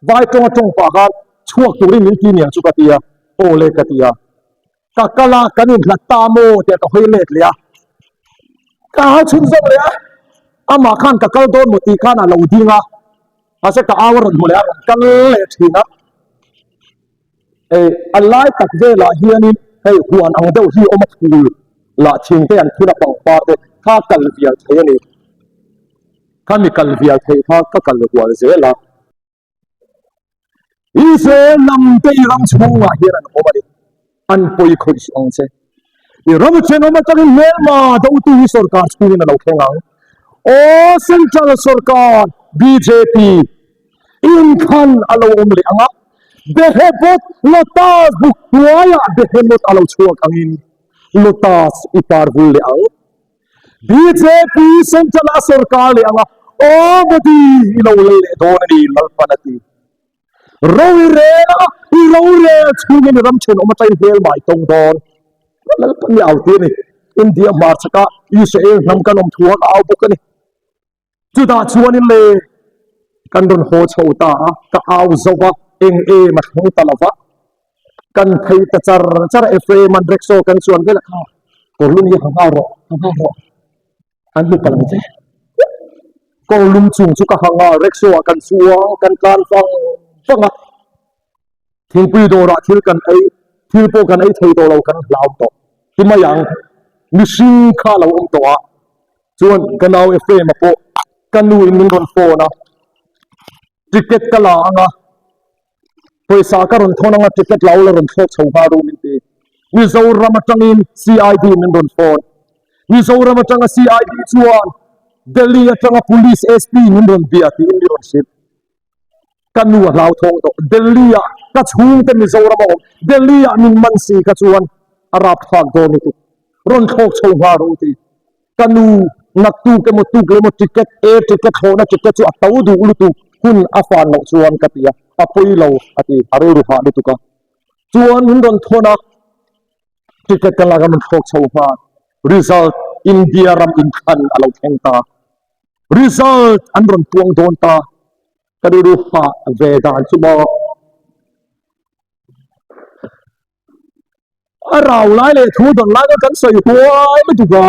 vai tawnga tawng pah khan chhuak turin min ti niang chu ka ti a, aw le ka ti a. Ka kal a, kan inhlat ta maw tia ka hawi let leh a, ka hau chhunzawm leh a, amah khan ka kal dawn maw tih khan a lo ding a, mahse ka au a rawn hmu leh a, a rawn kal leh thin a. Hei a lai tak velah hianin hei huan ang deuh hi a awm a, phul lah thing te an phun a, pangpar te kha kal vial thei a ni. Khami kal vial theih kha ka kal hual zel a. Israel lam te i ram chhungah hian an awm a ni. An pawi khawih suh ang che. I ram thenawm atangin hmelma dotu hi sorkar chhungin a lo thleng ang. Aw Central sorkar bjp inthlan a lo awm leh ang a, Behemoth Lotus buk hnuaiah Behemoth a lo chhuak angin Lotus i par vul leh ang. Bjp Central a sorkar leh ang a, Aw Modi i lo lal leh dawn a ni Lalpan a ti. Ro i rel a, i ro rel chhungin i ram thenawm atangin hmelma i tawng dawn. Lalpan i au tir a ni. India hmarchhaka Israel hnam kan awm thu a ka au bawk a ni. Chutah chuanin le kan rawn haw chho ta a, ka au zo va, eng em a thleng ta lo va. Kan phei ta char char a, Ephraim an rickshaw kan chuan vel a kha, kawrlum hi ha nghal rawh, ha nghal rawh. An hmu palh ang che. Kawrlum chung chu ka ha nghal, rickshaw ah kan chuang, kan tlan vang vang a. Thingpui dawrah thil kan ei, thil pawh kan ei thei tawh lo, kan hlau tawh. Ti mai ang, mihring kha a lo awm tawh a, chuan ka nau Ephraim-a pawh ka nu in min rawn phone a, ticket ka la ang a, pawisa ka rawn thawn ang a, ticket la ula rawn thlawk chho nghal ru min ti. Mizoram atangin CID min rawn phone. Mizoram atanga CID chuan Delhi atanga Police SP min rawn bia tiin min rawn hrilh. Ka nu a hlauthawng tawh. Delhi ah ka chhungte Mizoram a awm. Delhi ah min man si kha chuan a rapthlak dawn lutuk. Rawn thlawk chho nghal rawh u ti. Ka nu naktuk emaw tuk leh emaw ticket air ticket thlawhna ticket chu a to duh lutuk hun a fan loh chuan ka ti a, a pawi lo a ti, a rilru hah lutuk a. Chuan min rawn thawn a, ticket ka lak a rawn thlawk chho nghal. Result India ram inthlan a lo thleng ta. Result an rawn puang dawn ta. Ka rilru hah ve dan chu maw. A rau lai leh thu dawn lai kha kan sawi huai lutuk a.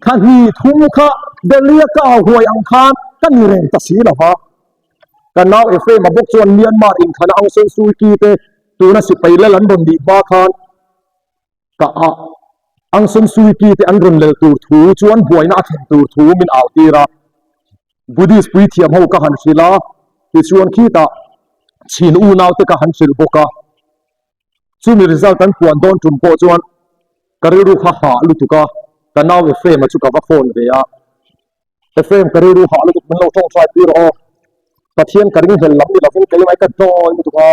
Thla hnih thum kha Delhi a ka au huai ang khan ka ni reng ta si lo va. Ka nau Ephraim-a bawk chuan Myanmar inthlan a Aung San Suu Kyi te tuna sipai lal an rawn nih hma khan ka a Aung San Suu Kyi te an rawn lel tur thu chuan buaina a thlen tur thu min au tir a. Buddhist puithiam ho ka han hrilh a, tichuan khitah. Chin unaute ka han hrilh bawk a, chumi result an puan dawn tum pawh chuan ka rilru kha hah lutuk a, ka nau Ephraim-a chu ka va phone ve a, Ephraim ka rilru hah lutuk min lo tawngtai pui rawh aw, Pathian ka ringhlel lam ni lovin keimah ka dawi lutuk a,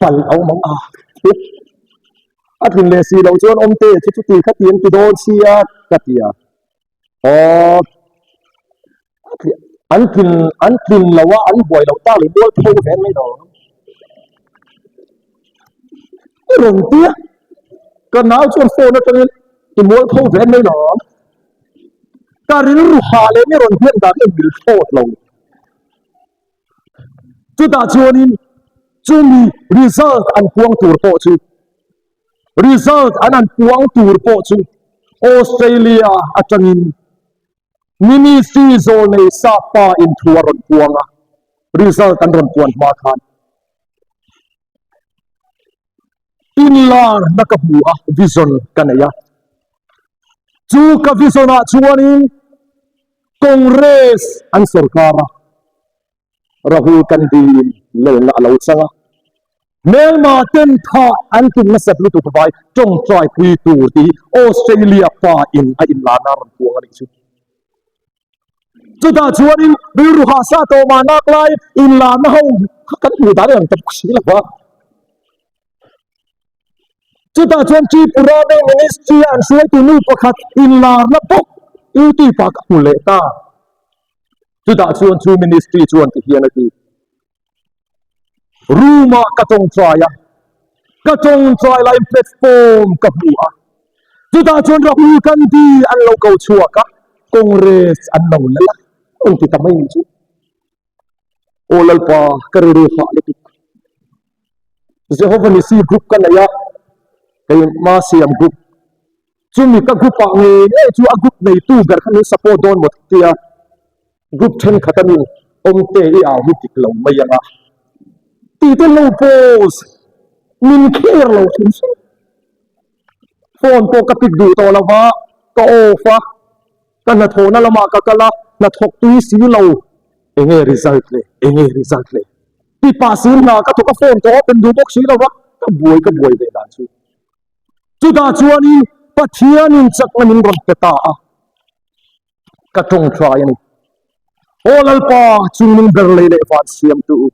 pal a awm ang a, a tlin leh si loh chuan awmte chu chuti kha ti an ti dawn sia ka ti a. Aw an tlin an tlin lo a an buai loh tak leh mual pho ve mai lo i rawn tia ka nau chuan phone atangin i mual pho ve mai lo ka rilru hah leh mi rawn biak dan hi mil thlawt lo chutah chuanin chumi result an puang tur pawh chu Result an an puang tur pawh chu Australia atangin Ministry zawlnei sap pa in thu a rawn puang a, result an rawn puan hma khan inlarna ka hmu a, vision ka nei a. Chu ka vision ah chuanin Congress an sorkar a. Rahul Gandhi-in lalna a lo chang a, hmelma ten tha an tum nasat lutuk vai tawngtai pui tur tih Australia pa in a inlarna a rawn puang a nih chu. Chutah chuanin rilru hahsa tawh mah nak lai inlarna ho kha kan hmuh dan ang ta bawk si lo va. Chutah chuan Tripura Bank Ministry a an hruaitu nu pakhat inlarna bawk YouTube ah ka hmu leh ta. Chutah chuan chu ministry chuan ti hian a ti, Room ah ka tawngtai a, ka tawngtai laiin platform ka hmu a, chutah chuan Rahul Gandhi an lo ko chhuak a, Congress an lo lal a, rawn ti ta mai ni chu. Aw Lalpa, ka rilru hah lutuk. Jehovah Nissi group ka nei a, keimah siam group. Chumi ka group ah ngei ngei chu a group neitu ber kha min support dawn maw tia group thenkhat a min awm te i au hi dik lo mai ang a tih te lo post min care lo hrim hrim. Phone pawh ka pick duh tawh lo va, ka off a, ka hnathawhna lamah ka kal a, hnathawk tui si lo enge result le enge result le ti pah si hna ka thawk a phone ka open duh bawk si lo va, ka buai ka buai ve dan chu. Chutah chuanin Pathianin chakna min rawn pe ta a, ka tawngtai a ni. Aw Lalpa, chungnung ber lei leh van siamtu u,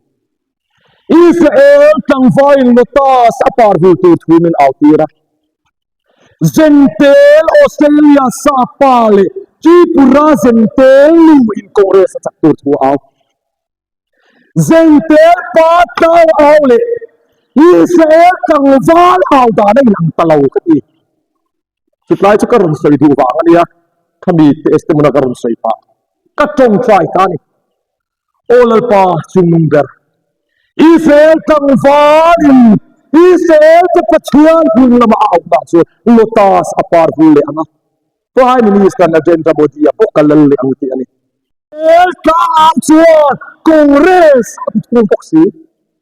Israel tlangvaiin lotus a par hul tur thu min au tir a. Zentel Australia sa pa leh Tripura Zentel nu in Congress a chak tur thu a au. Zentel pa tlau au leh Israel tlangval au dan a inang ta lo ka ti. Chutlai chu ka rawn sawi duh vang a nia, khami testimony ka rawn sawi pah. Ka tawngtai ta a ni. Aw Lalpa chungnung ber, Israel tlangvalin Israel te Pathian hming lama a auh dah chuan lotus a par vul leh ang a. Prime Minister Narendra Modi-a bawk a lal leh ang tih a ni. Tlangau chuan Congress a ti thung bawk si.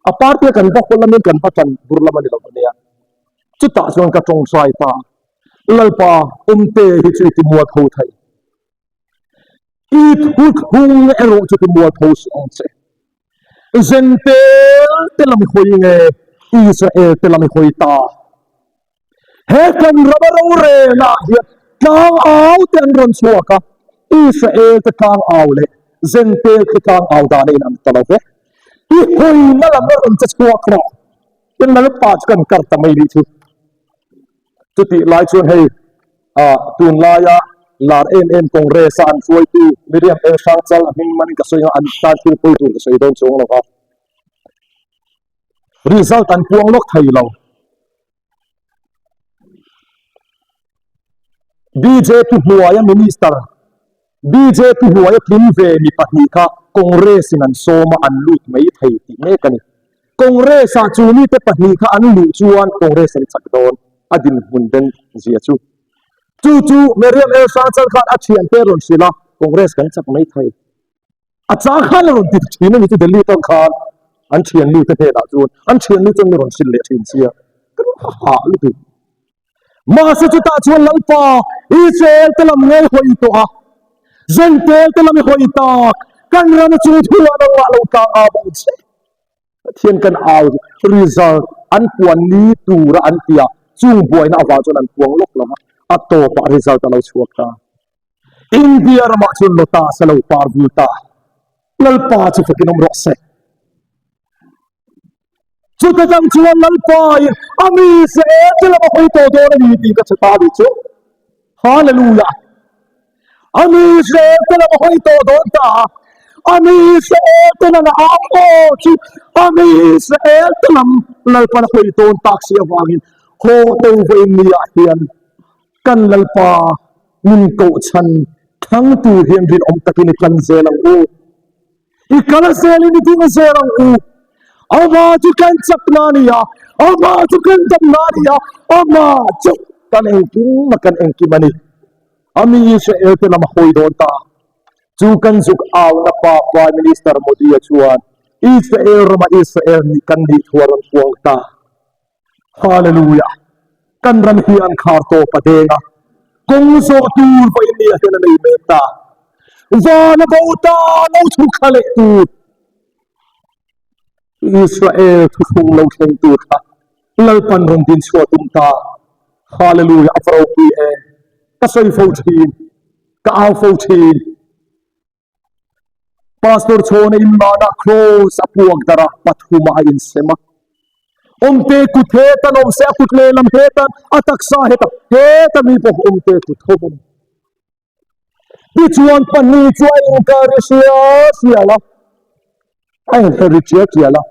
A party a kan va haw lamin kan va tan bur lam a ni lo ania. Chutah chuan ka tawngtai ta, Lalpa, awmte hi chu i ti mualpho thei. I thuthlung erawh chu ti mualpho suh ang che. Zentel te lam i hawi nge Israel te lam i hawi ta? He kan rama rorelna ah hian tlang au te an rawn chhuak a, Israel te tlang au leh Zentel te tlang au dan a inang ta lo ve. I hawina lam a rawn che chhuak rawh. Tin Lalpa chu kan kar ta mai nih chu. Chutih lai chuan hei ah tunlaia lar em em Congress a an hruaitu Miriam El Hrangchal a hming manin ka sawi ang an tan thil pawi tur ka sawi dawn chuang lo va. Result an puang lawk thei lo. Bjp hnuaia minister Bjp hnuaia tling ve mi pahnih kha Congress in an sawm a an lut mai thei tih mek a ni. Congress ah chu mite pahnih kha an luh chuan Congress an chak dawn a dinhmun den zia chu. Chu chu Meriam El Hrangchal khan a thiante a rawn hrilh a, Congress kan chak mai thei. A chang khan a rawn ti thin a ni chu Delhi tawng khan an thiannu te hnenah chuan an thiannu chuan mi rawn hrilh leh thin sia ka lo hah lutuk. Mahse chutah chuan Lalpa Israel te lam ngawi hawi tawh a, Zentel te lam i hawi tak, kan rama chung thu ah nangmah lo tlang a bawk che. Pathian kan au result an puan ni tura an tia chung buaina avang chuan an puang lawk lo va, a tawpah result a lo chhuak ta. India ramah chuan lotus a lo par vul ta. Lalpa chu fakin awm rawh se. Chuta tang chuan Lalpa in a mi Israel te lam a hawi tawh dawn a ni tih ka hre ta a nih chu. Hallelujah! A mi Israel te lam a hawi tawh dawn ta a. A mi Israel te lam a au aw chu a mi Israel te lam Lalpan a hawi dawn tak si avangin haw to vawiin ni ah hian kan Lalpa min kohchhan thlang tur hian rinawm takin i tlan zel ang u. I kal zelin i ding zel ang u. Amah chu kan chakna a ni a, Amah chu kan damna a ni a, Amah chu kan engkim a kan engkim a ni. A mi Israel te lam a hawi dawn ta. Chu kan zuk auna pa Prime Minister Modi-a chuan Israel rama Israel nih kan nih thu a rawn puang ta. Hallelujah! Kan ram hi an khar tawp a deng a, kawng zawh tur vawiin ni ah hian a nei mek ta. Van a bo ta, lo chhuk thla leh tur. Israel thuthlung lo thleng tur kha Lalpan rawn din chhuah tum ta. Hallelujah! A va ropui em! Ka sawi fo thin, ka au fo thin. Pastor Chhawna inmanah Cross a puak darh a, pathumah a insem a. Awmte kut hetan awm se, a kut lehlam hetan, a taksa hetan, heta mi pawh awmte kut ho a ni. Tichuan pahnih chu a inkar i hria hrial a, a inher ri ṭial ṭial a.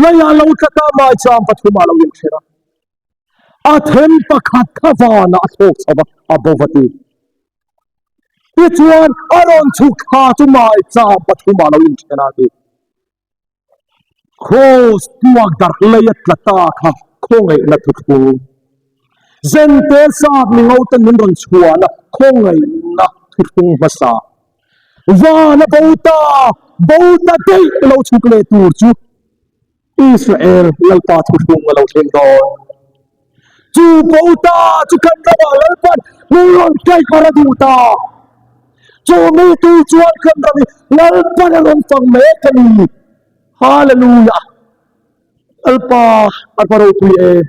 Leiah lo tla ta maicham pathumah lo inthen a. A then pakhat kha vanah a thlawk chho va, a bo va ti. Tichuan a rawn chhuk thla chu maicham pathumah lo inthen a ti. Kraws puak darh lei a tla ta kha khawngaihna thuthlung. Zente sap mi ngoten min rawn chhuahna khawngaihna thuthlung hmasa. Van a bo ta, bo ta daih lo chhuk leh tur chu Israel Lalpa thuthlung a lo thleng dawn. Chu bo ta chu kan ramah Lalpan min rawn kaih mar a duh ta. Chu mi tu chuan kan ram hi Lalpan a rawn fang mek a ni. Hallelujah! Lalpa a va ropui em!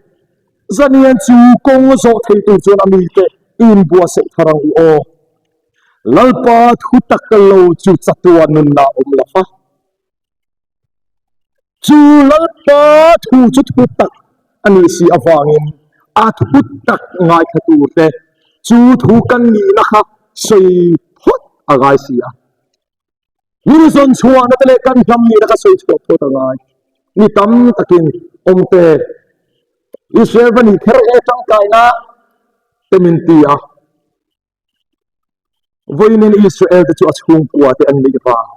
Zanian chu kawng zawh thei tur chuan a mite i inbuatsaih thar ang u aw. Lalpa thu tak lo chu chatuan nunna awm lo va. Chu Lalpa thu chu thu tak a nih si avangin a thu tak ngaithla turte chu thu kan nihna kha sawi phawt a ngai si a. Min zawn chhuahna te leh kan hnam nihna kha sawi chhuah phawt a ngai. Mi tam takin awmte Israel va nih kher e tangkaina te min ti a. Vawiin Israel te chu a chhungkua te an nih vang.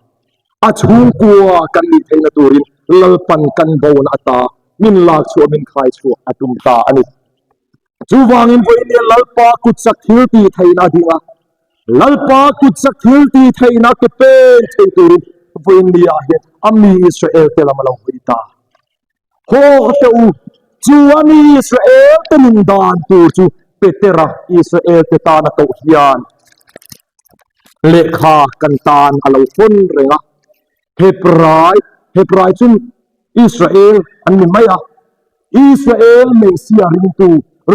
A chhungkua kan nih theihna turin Lalpan kan bona ata min lak chhuah min khai chhuah a tum ta a ni. Chuvangin vawiin hian Lalpa kutsak thil tih theihna a ding a, Lalpa kutsak thil tih theihna ke pen thei turin vawiin ni ah hian a mi Israel te lam a lo hawi ta. Haw teh u, chu a mi Israel te nun dan tur chu Petera Israel te tana koh hian lehkha kan tan a lo hawn reng a. Hebrai, Hebrai chu Israel an ni mai a, Israel Messiah ringtu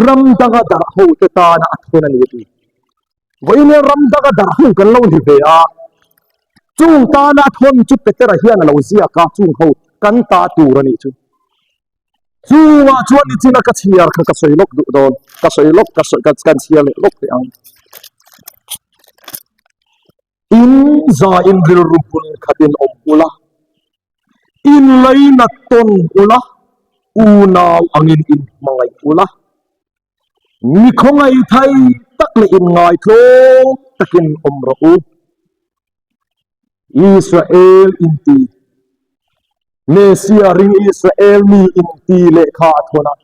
ram danga darh ho te tana a thawn a ni a ti. Vawiin ram danga darh ho kan lo ni ve a, chung tana a thawn chu Petera hian a lo ziak a, chung ho kan ta tur a nih chu. Chungah chuan nichina ka chhiar kha ka sawi lawk duh dawn, ka sawi lawk, ka sawi, kan chhiar leh lawk teh ang. In zain rilru hmun khatin awm ula, in lainat tawn ula, unau angin in hmangaih ula, Mi khawngaih thai tak leh inngaithlawm takin awm rawh u. Israel inti, Messia ring Israel mi inti lehkha a thawn a.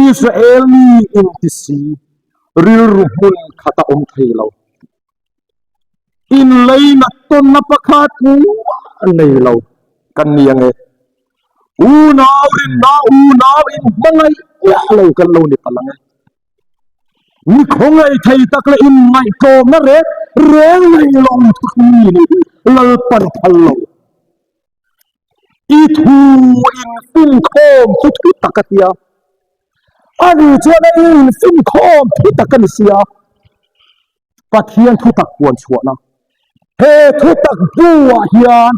Israel mi inti si, rilru hmun khat a awm thei lo. Inleina tawnna pakhat mah nei lo kan ni ange. Unau rinna unau in hmangaih miah lo kan lo ni palh ange. Mi khawngaih thei tak leh inngaihtlawmna reng reng nei lo thuthlung mi nih hi Lalpan phal lo. I thu infinkhawm chu thu tak a tia. Ani chuan a infinkhawm thu tak a ni sia. Pathian thu tak puan chhuahna. He thu tak buah hian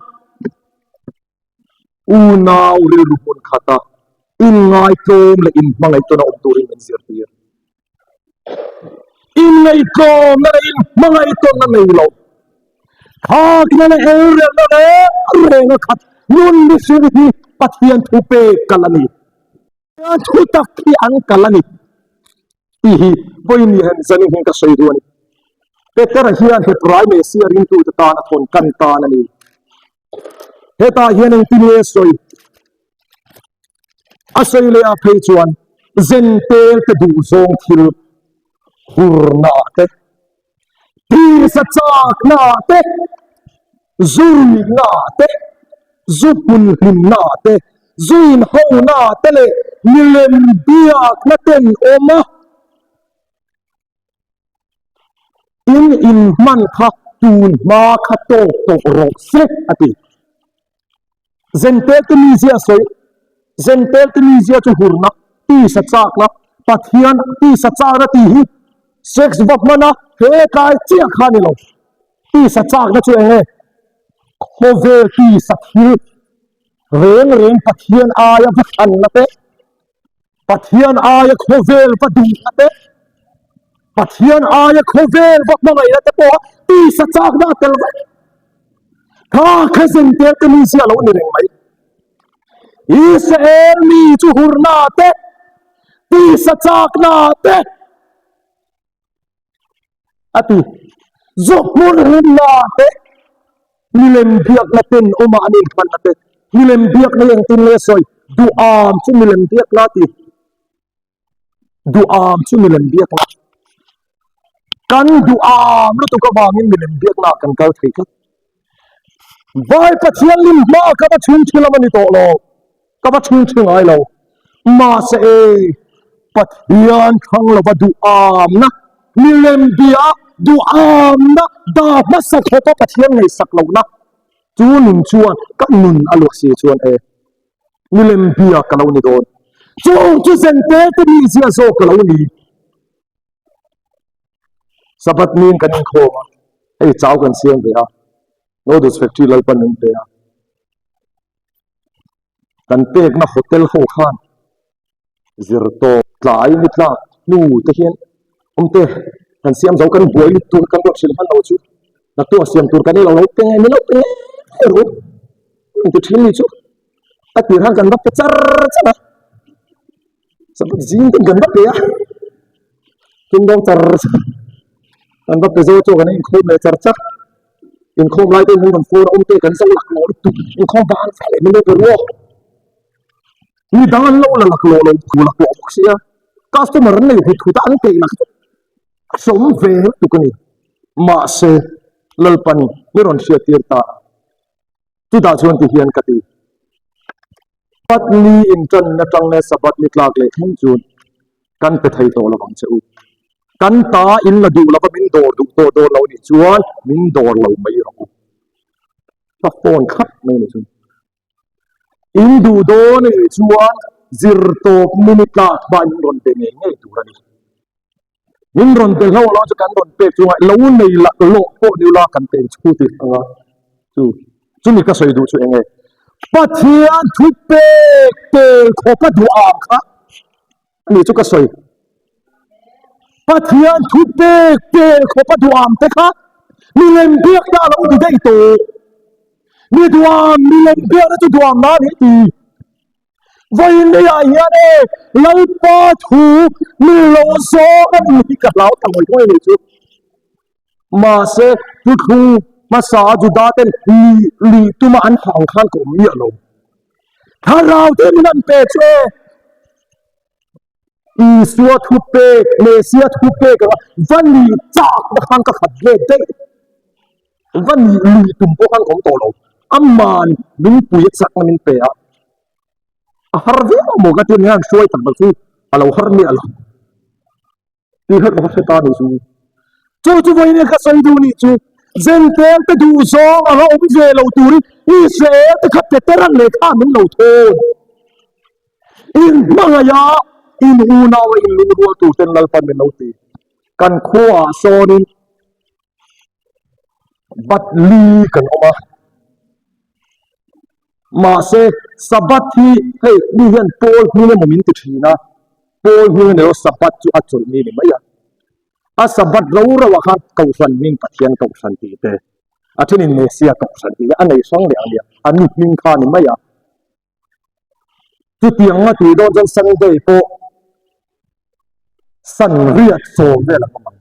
unau rilru hmun khata inngaitlawm leh inhmangaihtawn a awm turin min zirtir. Inngaihtlawmna leh inhmangaihtawnna nei lo, khakna leh elrelna reng renga khat nun mihring hi Pathian thu pek kal a ni. Pathian thu tak hi an kal a ni tih hi vawiin hian zanin hian ka sawi duh a ni. Petera hian Hebrai Messia ringtute tan a thawn kan tan a ni. Hetah hian engtin nge sawi? A sawi leh ah phei chuan zentel te duhzawng thil hurna ah te, tisa chakna ah te, zu ruihna ah te, zu hmunhlimna ah te, zu inhona ah te leh milem biakna ten awm a. In inhman kha tun hma kha tawk tawh rawh se a ti. Zentel te mizia sawi, Zentel te mizia chu hurna, tisa chakna, Pathian tisa chakna tih hi sex va hmana he tlai chiah kha a ni lo. Tisa chakna chu eng nge? Khawvel tisa thil reng reng Pathian aia va thlanna te, Pathian aia khawvel va duhna te, Pathian aia khawvel va hmangaihna te pawha tisa chakna a tel vek. Kha kha zentel te mi zia lo ni reng mai. Israel mi chu hurna te, tisa chakna te, A ti. Zawhhmun rinna te, milem biakna ten awma an inhmanna te, milem biakna hi engtin nge sawi? Duham chu milem biakna a ti. Duham chu milem biakna. Kan duham lutuk avangin milem biaknaah kan kal thei tlat. Vai Pathian lim hma ka va chhung thu lam a ni tawh lo. Ka va chhung thu ngai lo. Mahse e, Pathian thlang lova duhamna, milem bia duhamna dah hmasa khawpa Pathian ngaihsak lohna chu nun chuan ka nun a luah si chuan e, milem bia ka lo ni dawn. Chung chu zente te mizia zawk ka lo ni. Sabbath niin kan inkhawm a, hei chau kan siam ve a, Noodles factory Lalpan min pe a. Kan pekna hotel ho khan zirtawp tlai ni tlak hnu te hian awmte kan siam zo kan buai lut tur kan ruat hrilh hman lo chu naktuah siam tur kan ei lo lo pe nge min lo pe nge ru an ti thin ni chu a tir khan kan va pe char char a. Sabbath zing ten kan va pe a, tum dawng char char kan va pe zo chu kan inkhawm leh char char, inkhawm lai te min rawn phone a awm te kan zo laklawh lutuk inkhawm vang vang leh min lo pe ruak mi dang an lo la laklawh lo thu laklawh bawk sia customer an nei hut hut a an peih lah chu a sawm ve lutuk a ni mahse Lalpan mi rawn hriattir ta a. Chutah chuan ti hian ka ti. Sabbath ni inṭanna ṭang leh Sabbath ni tlak leh thleng chuan kan pe thei tawh lovang che u. Kan ta in la duh lova min dawr duh tawh dawn lo nih chuan min dawr lo mai rawh u. Ka phone thlap mai ni chu. In duh dawn a nih chuan zirtawp ni tlak hmain min rawn pe ngei ngei tur a ni. Min rawn pe hlauh lo chu kan rawn pek chu ngai lo nei lah lawh pawh ni ula kan peng chhu tih anga chu chumi ka sawi duh chu eng nge Pathian thu pek tel khawpa duh ang kha ani chu ka sawi Pathian thu pek tel khawpa duh ang te kha milem biakna a lo ti daih tawh mi duam milem biakna chu duam na a ni ti Vawiinleiah hian e Lalpa thu min lo zawng a ni hi ka hlau ta ngawih ngawih anih chu. Mahse thuthlung hmasa Juda ten lih lih tuma an hah ang khan ka awm miah lo. Thlarau te min an pe chu e. Isua thu pek, Messia thu pek anga va nih chakna khan ka khat let daih. Va nih lui tum pawh khan ka awm tawh lo. Aman min pui a chakna min pe a. A har viau amaw ka ti a, min hruai tak tak chu a lo har miah lo. Tih kha ka va hre ta nih chu. Chu chu vawiin ka sawi duh nih chu Zentel te duh zawng anga awm ve lo turin Israel te kha Petera'n lehkha min lo thawn. In hmangaih a, in unau a in lungrual tur ten Lalpan min lo ti. Kan khuaah sawnin bat li kan awm a. Mahse, Sabbath hi hei mi hian Paul hming emaw min ti thin a, Paul hming a ni lo, Sabbath chu a chawlh ni a ni mai a. A Sabbath ro ro ah khan Kohhran hming Pathian Kohhran tih te, a thenin Messiah Kohhran tih te a nei hrang leh ang nia, a nu hming kha a ni mai a. Chutiang a tih dawn chuan Sunday pawh Sanriat sawm vel ang awm ang.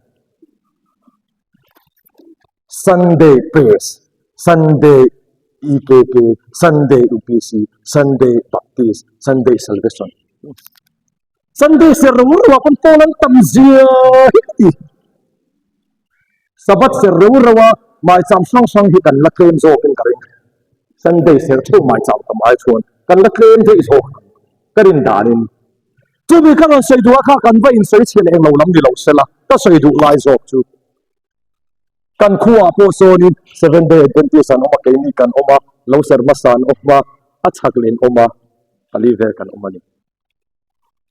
Sunday Press, Sunday EKK, Sunday UPC, Sunday Baptist, Sunday Salvation. Sunday ser reu reu ah pawn pawl an tam zia hi ka ti. Sabbath ser reu reu a maicham hrang hrang hi kan la tlem zawkin ka ring. Sunday ser theuh maicham tam ai chuan kan la tlem daih zawk ang ka rin danin. Chumi ka rawn sawi duh a kha kan va insawi chhiah leh englo lam ni lo sela ka sawi duh lai zawk chu. Kan khuaah pawh sawnin Seventh Day Adventist an awm a, keini kan awm a, lo ser hmasa an awm a, a chhak leh an awm a, pali vel kan awm a ni.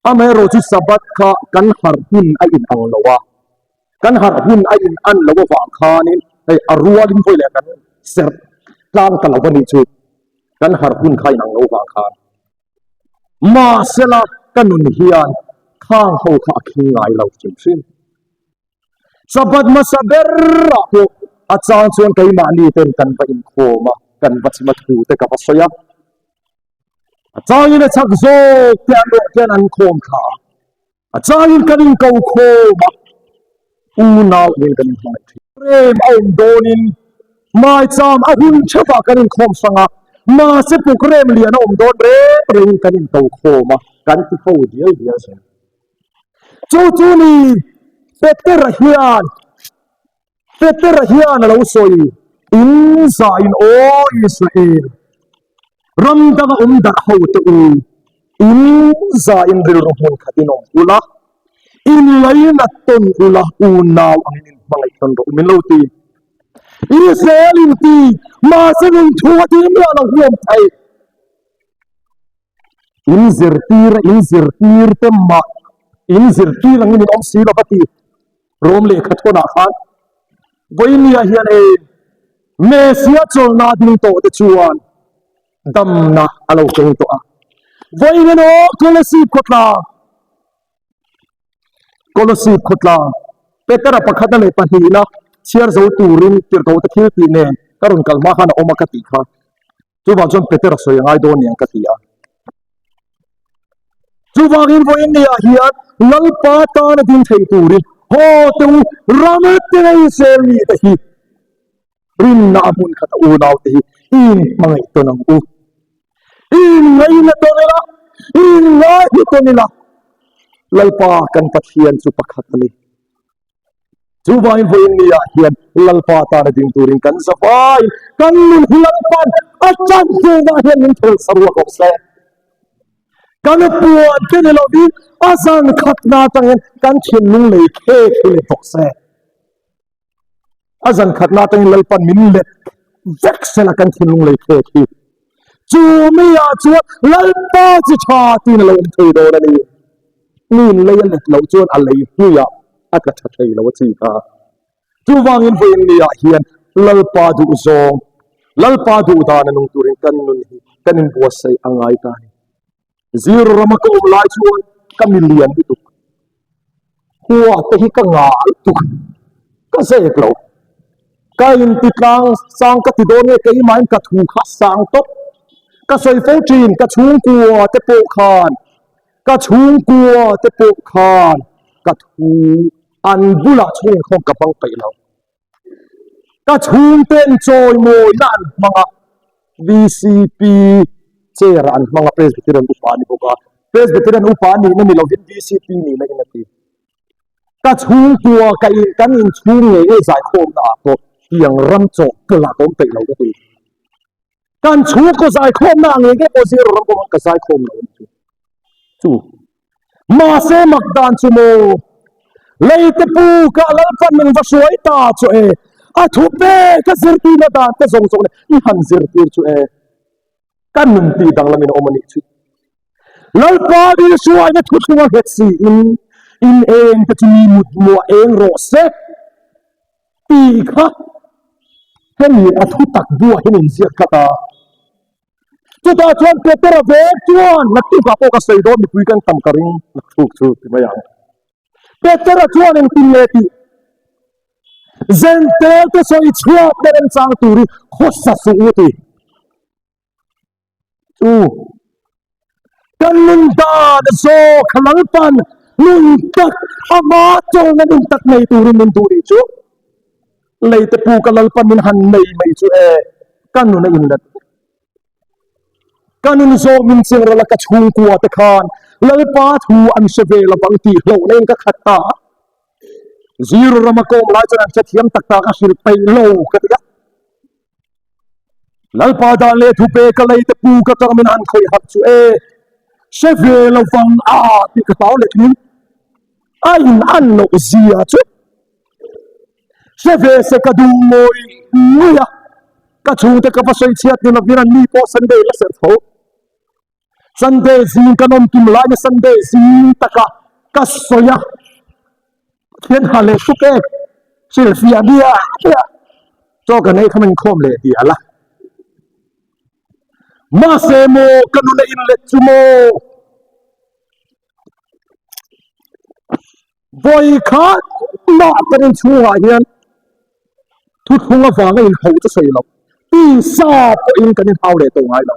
Amaherawh chu Sabbath kha kan harh hun a in ang lo a, kan harh hun a in an loh avang khanin hei a rualin vawi leh kan serh tlang ta lo a nih chu, kan harh hun kha a in ang lo avang khan. Mahsela ka nun hian khang ho kha a khing ngai lo hrim hrim. Sabbath hmasa berah pawh a chang chuan keimahni ten kan va inkhawm a, kan va chim a thu te ka va sawi a. A changin a chak zawk te an rawh hian an khawm thla a, a changin kan inko khawm a, unau angin kan inhmangaih thin. Rem a awm dawnin maicham a hun theuhah kan inkhawm hrang a, mahse programme lian a awm dawn reng rengin kan inko khawm a, kan ti ho dial dial zel. Chu chu ni Petera hian Petera hian a lo sawi, In zain aw Israel, ram danga awm darh ho te u, in zain rilru hmun khatin awm ula, in lainat tawn ula, unau angin in hmangaih tawn rawh u min lo ti. Israel in ti, mahse nun thu a ti miah lo huam thei. In zirtir a, in zirtir te mah in zirtir angin in awm si lo va ti Rom lehkha thawnah khan vawinia hian hei Messia chawlhna ding tawh te chuan damna a lo keng tawh a. Vawiin aw Kolasib khawtlang Kolasib khawtlang Petera pakhatna leh pahnihna chhiar zo turin tirhkohte thil tih nen ka rawn kal hma khan a awm a ka tih kha. Chuvang chuan Petera sawi a ngai dawn niang ka ti a. Chuvangin vawiin niah hian Lalpa tana ding thei turin haw te u ram te ngei zel mi te hi rinna a hmun khat a unau te hi i inhmangaih tawn ang u. I inngaihna tawn ila, i inngaihna tawn ila, Lalpa kan Pathian chu pakhat a ni. Chuvangin vawiin niah hian Lalpa tana ding turin kan za vai, kan nun hi Lalpa'n a chan hnenah hian min phel sa ruak awm se. Kan puan te ni lovin a zan khatna atangin kan thinlung lei khek hi ni tawh se. A zan khatna atangin Lalpa'n min let vek sela kan thinlung lei khek hi. Chu miah chuan Lalpa chi tha tiin a lo awm thei dawn a ni. Hmun lei a let loh chuan a lei hnuiah a tla tha thei lo a chi kha. Chuvangin vawiin niah hian Lalpa duh zawng, Lalpa duh dan a nung turin kan nun hi kan inbuatsaih a ngai ta a ni. Zir rama ka awm lai chuan ka mi lian lutuk. Hua te hi ka ngah lutuk, ka zek lo. Ka inti tlang sang ka ti dawn nge keimahin ka thu kha sang tawp. Ka sawi fo thin ka chhungkua te pawh khan Ka chhungkua te pawh khan ka thu an bulah chhungkhawm ka hmang peih lo. Ka chhungten chawimawina an hmang a, VCP chair ah an hmang a, Presbyterian upa a ni bawk a, Presbyterian upa a nihna ni lovin VCP nihna in a ti. Ka chhungkua ka in kan inchhung ngei ngei zaikhawmna ah pawh tiang ram chawhpawlh ah ka awm peih lo ka ti. Kan chhungkaw zaikhawmna ang eng emaw zir ram pawh ka zaikhawm lo ani chu. Chu. Mahse mak dan chu maw. Leite pu ka Lalpan min va hruai ta chu e. A thupek a zirtirna dan te zawng zawng leh i han zirtir chu e, ka nun tih danglamin a awm a nih chu. Lalpa Isuaina thuthlung a nghet siin in eng te chu mi mut muah eng rawh se tih kha hemi a thu tak buah hian inziak tlat a. Chutah chuan Petera vek chuan naktukah pawh ka sawi dawn mipui kan tam ka ring naktuk chu ti mai ang. Petera chuan engtin nge tih Zentel te sawi chhuak te remchang turin khawsa suh u ti. Chu kan nun dan zawk Lalpan nun tak ama chawlna nun tak nei turin min duh nih chu leite pu ka Lalpan min han nei mai chu e ka nun a inlet ka nun zawk min ching ral a ka chhungkua te khan Lalpa thu an hre ve lovang tih hlauhna in ka khat ta a zero rama kawm lai chuan an hrethiam tak tak a hrilh peih lo ka ti a. Lalpa dan leh thupe ka lei te pu ka tang min han khawih hak chu e, hre ve lo vang a tih ka hlau leh thin. A in an loh zia chu hre ve se ka duh ngawih ngawih a, ka chhungte ka va sawi chhiat ni lovin an ni pawh Sunday la serh tho. Sunday zing kan awm tum laina Sunday zing taka ka sawi a, Pathian ha leh tuk e, hrilhfiah biah biah chaw kan ei kha min khawm leh dial a. Mahse maw ka nuna inlet chu maw? Vawi khat mah kan inchhungah hian thuthlung avanga inhauh chu sawi lo, tisa pawhin kan inhau leh tawh ngai lo.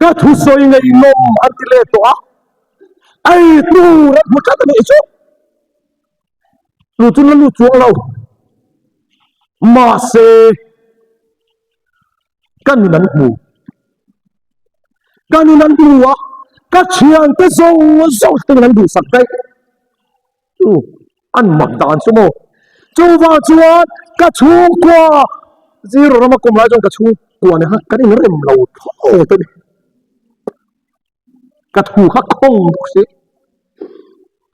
Ka thusawi ngaihnawm an ti leh tawh a, ei tur an hmu tlat a nih chu. Chu chu la lut chuang lo. Mahse, ka nun an hmu. Ka nun an hmu a, ka thiante zawng zawng te min an duhsak daih. Chu an mak dan chu maw. Chuvang chuan ka chhungkua zero rama kum lai chuan ka chhungkua nen khan kan inrem lo thlawt a ni. Ka thu kha khawng bawk si,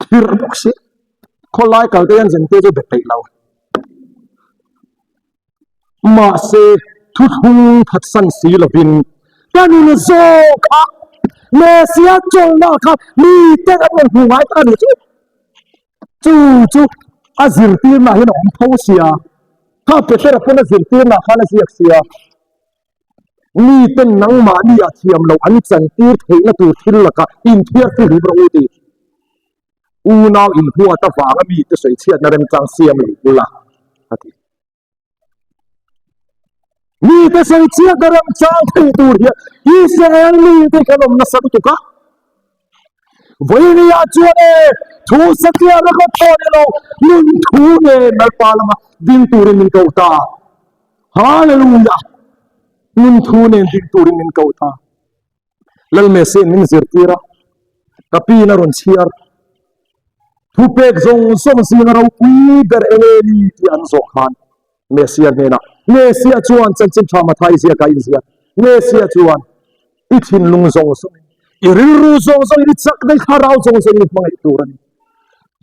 khirh bawk si, khawlai kal te hian zente chu be peih lo. Mahse, thuthlung phatsan si lovin ka nun zawk a, Messia chawlhna kha mite an rawn hmu ngai ta a ni chu. Chu chu a zirtirna hian a awm tho sia, kha Petera pawn a zirtirna khan a ziak sia, miten nangmahni ah thiam loh an chantir theihna tur thil lakah inthiar fihlim rawh u tih. Unau inhuat avanga mite sawichhiatna remchang siam lo ula, a ti. Mite sawichhiatna remchang thei tur hian Israel mite kan awm nasa lutuk a. Vawinia chuan e, thu satliah ringawt pawh ni lo, nun thu nen Lalpa lama ding turin min ko ta. Hallelujah! Nun thu nen ding turin min ko ta. Lalmesi'n min zirtir a, ka piin a rawn chhiar. Thupek zawng zawng zinga ropui ber eng nge ni tih an zawh khan Messia hnenah, Messia chuan chanchin tha Mathai ziakah a inziak, Messia chuan i thinlung zawng zawngin, i rilru zawng zawngin, i chak daih thlarau zawng zawngin i hmangaih tur a ni.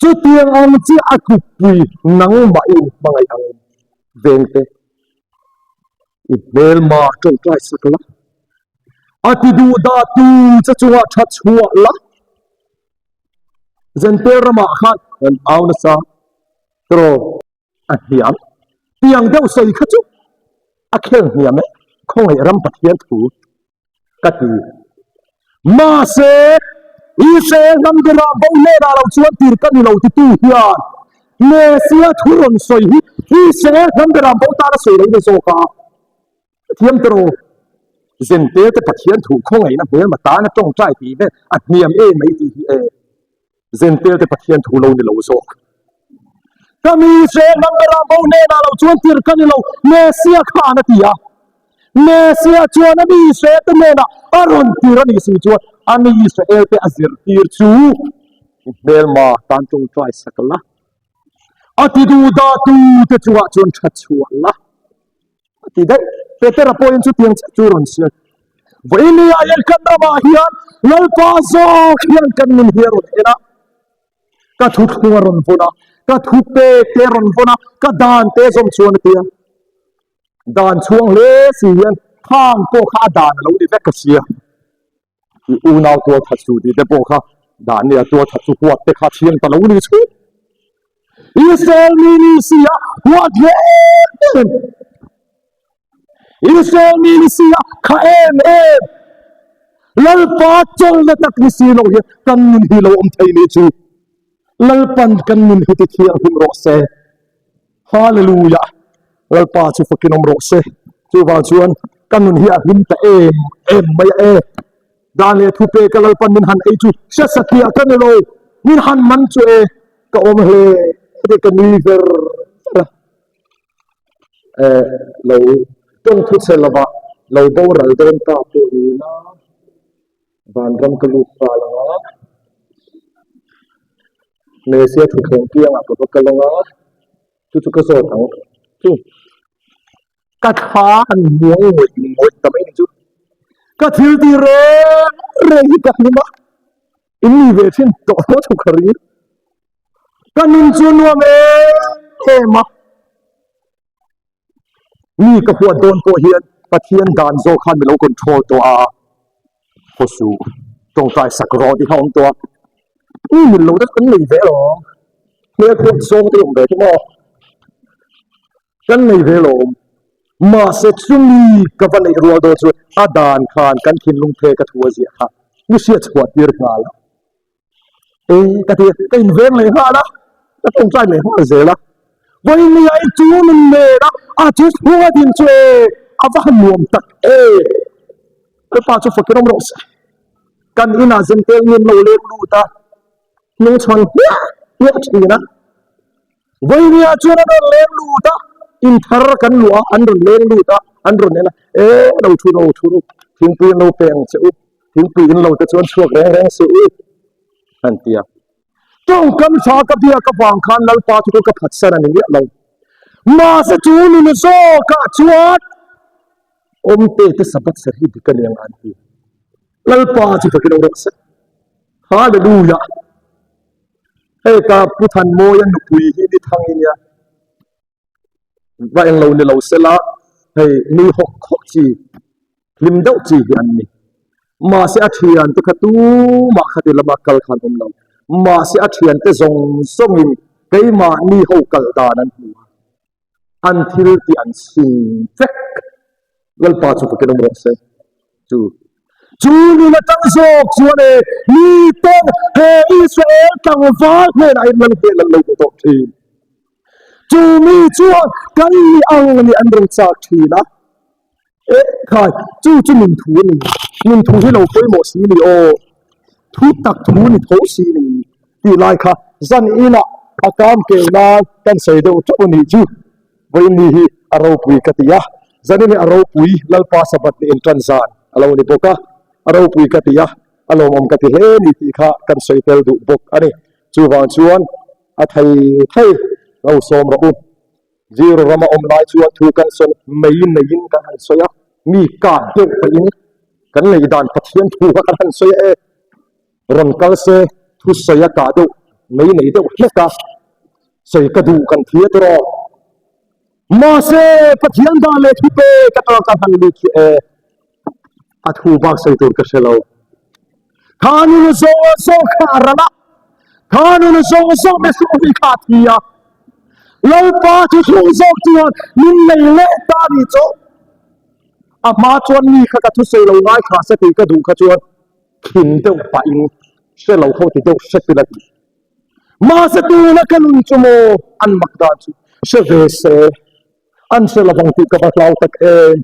Chutiang ang chiah a tlukpui nangmah i inhmangaih angin vengte i hmelma tawngtai sak la. A ti duh dah tu che chungah tha chhuah la. Zentel ramah khan kan au nasa tiraw a hniam tiang deuh sawi kha chu a khel hniam e khawngaih ram Pathian thu ka ti. Mahse Israel hnam berah bo hnenah lo chuan tir ka ni lo titu hian Messia thu rawn sawi hi Israel hnam berah bo tan a sawi lo na zawk a. Pathian te rawh, Zentel te Pathian thu khawngaihna hmelma tana tawngtai tih vel a hniam em mai tih hi e, Zentel te Pathian thu lo ni lo zawk. Ka mi Israel hnam berah bo hnenah lo chuan tir ka ni lo, Messia khan a ti a. Messia chuan a mi Israel te hnenah a rawn tir a nih si chuan a mi Israel te a zirtir chu i hmelma tan tawngtai sak la, a ti duhdah tu te chungah chuan tha chhuah la. A ti daih. Petera pawhin chutiang chiah chu rawn sawi. Vawinia hian kan ramah hian Lalpa zawk hian kan nun hi a rawn en a, ka thuthlung a rawn vawn a. Ka thu pek te rawn vawn a, ka dan te zawm chuan a ti a. Dan chhuang hle si hian khang pawh kha a dan a lo ni vek ka hria. I unau tual that su tih te pawh kha dan nia tual that chu huat te kha thiang ta lo ni chu. Israel mi ni si a huat hle em. Israel mi ni si a kha em em. Lalpa chawlhna tak ni si lo hian kan nun hi lo awm thei ni chu. Lalpan kan nun hi ti thianghlim rawh se. Hallelujah! Lalpa chu fakin awm rawh se. Chuvang chuan ka nun hi a hlim ta em em mai a e. Dan leh thu peka Lalpan min han ei chu hre satliah ka ni lo, min han man chu e, ka awm hle hle ka nui ver ver a. E, lo tawng thu che lova lo boral dawn ta pawh ni ila. Vanram ka lut nghal ang a, Messia thuthleng piangah ka va kal ang a, chu chu ka zawt ang chu. Ka thla han muang ngawih ngawih ta mai ni chu. Ka thil ti reng reng hi ka hlim a, in ni ve thin tawh hlawh chu ka ring. Ka nun chu nuam em em a. Mi ka huat dawn pawh hian Pathian dan zawk khan mi lo control tawh a, haw suh, tawngtai sak rawh tih kha a awm tawh a, mi mil lo te chu kan nei ve alawm, hmel huat zawng te awm ve chu maw, kan nei ve alawm, mahse chumi ka va neih rual dawn chuan a dan khan kan thinlung phek a thu a ziah kha mi hriat chhuah tir nghal a. E ka ti ka inveng leh nghal a, ka tawngtai leh nghal zel a. Vawinia i chu nun nen a, a chu chhunga din chu e, a va han nuam tak e. Lalpa chu fakin awm rawh se. Kan inah zentel min lo leng lut a, hnungchhawn hmiah hmiah thin a. Vawinia chuan an rawn leng lut a, in thar kan luah a, an rawn leng lut a, an rawn en a, e lo thu lo thu ru, thingpui an lo pe ang che u. Thingpui in lo te chuan chhuak reng reng suh u an ti a. Tawngkam tha ka biak avang khan Lalpa chu ka phatsan a ni miah lo. Mahse chu nun zawkah chuan awmte te Sabbath ser hi dik a ni ang an ti. Lalpa chu takin awm rawh se. Hallelujah! Hei ka Pu Thanmawia nupui hi ni thang i nia. Va englo ni lo sela hei nui hawk hawk chi hlim deuh chi hi an ni. Mahse a thiante kha tumah khati lama kal khan awm lo. Mahse a thiante zawng zawngin keimahni ho kal dan an hmu a, an thil tih an chhing vek. Lalpa chu fakin awm rawh se. Chu chu nun atang zawk chuan e miten he Israel tlangval hnenah hian Lal hmel an lo hmu tawh thin. Chu mi chuan kan ni ang nih an rawn chak thin a. Eh khai, chu chu min thu a ni. Min thu hi lo pawimawh si ni aw. Thu tak thu ni tho si ni tih lai kha zan inah a kam keu nan kan sawi deuh teuh a nih chu. Vawiin ni hi a ropui ka ti a, zanin hi a ropui Lalpa Sabbath ni intan zan a lo ni bawk a, a ropui ka ti a, a lawmawm ka ti hle ni tih kha kan sawi tel duh bawk a ni. Chuvang chuan a thei thei lo sawm rawh u. Zero rama awm lai chuan thu kan sawi mai neiin kan han sawi a, mi kah deuh pahin kan neih dan Pathian thu kha kan han sawi a e. Rawn kal se thu sawi a kah deuh mai nei deuh hlek a, sawi ka duh kan thia tawh. Mahse Pathian dan leh thu pek atanga kan han lut chu e. A thu bak sawi tur ka hre lo. Kha nun zawng zawng kha a ral a, kha nun zawng zawng mihring hi kha a thi a. Lalpa thuthlung zawk chuan min nei leh ta a nih chu. A hma chuan mi kha ka thusawi lo ngai kha se tih ka duh kha chuan khin deuh pahin hre lo ho ti deuh hrep ila tih. Mahse tuna ka nun chu maw an mak dan chu hre ve se. An hre lovang tih ka va hlau tak em.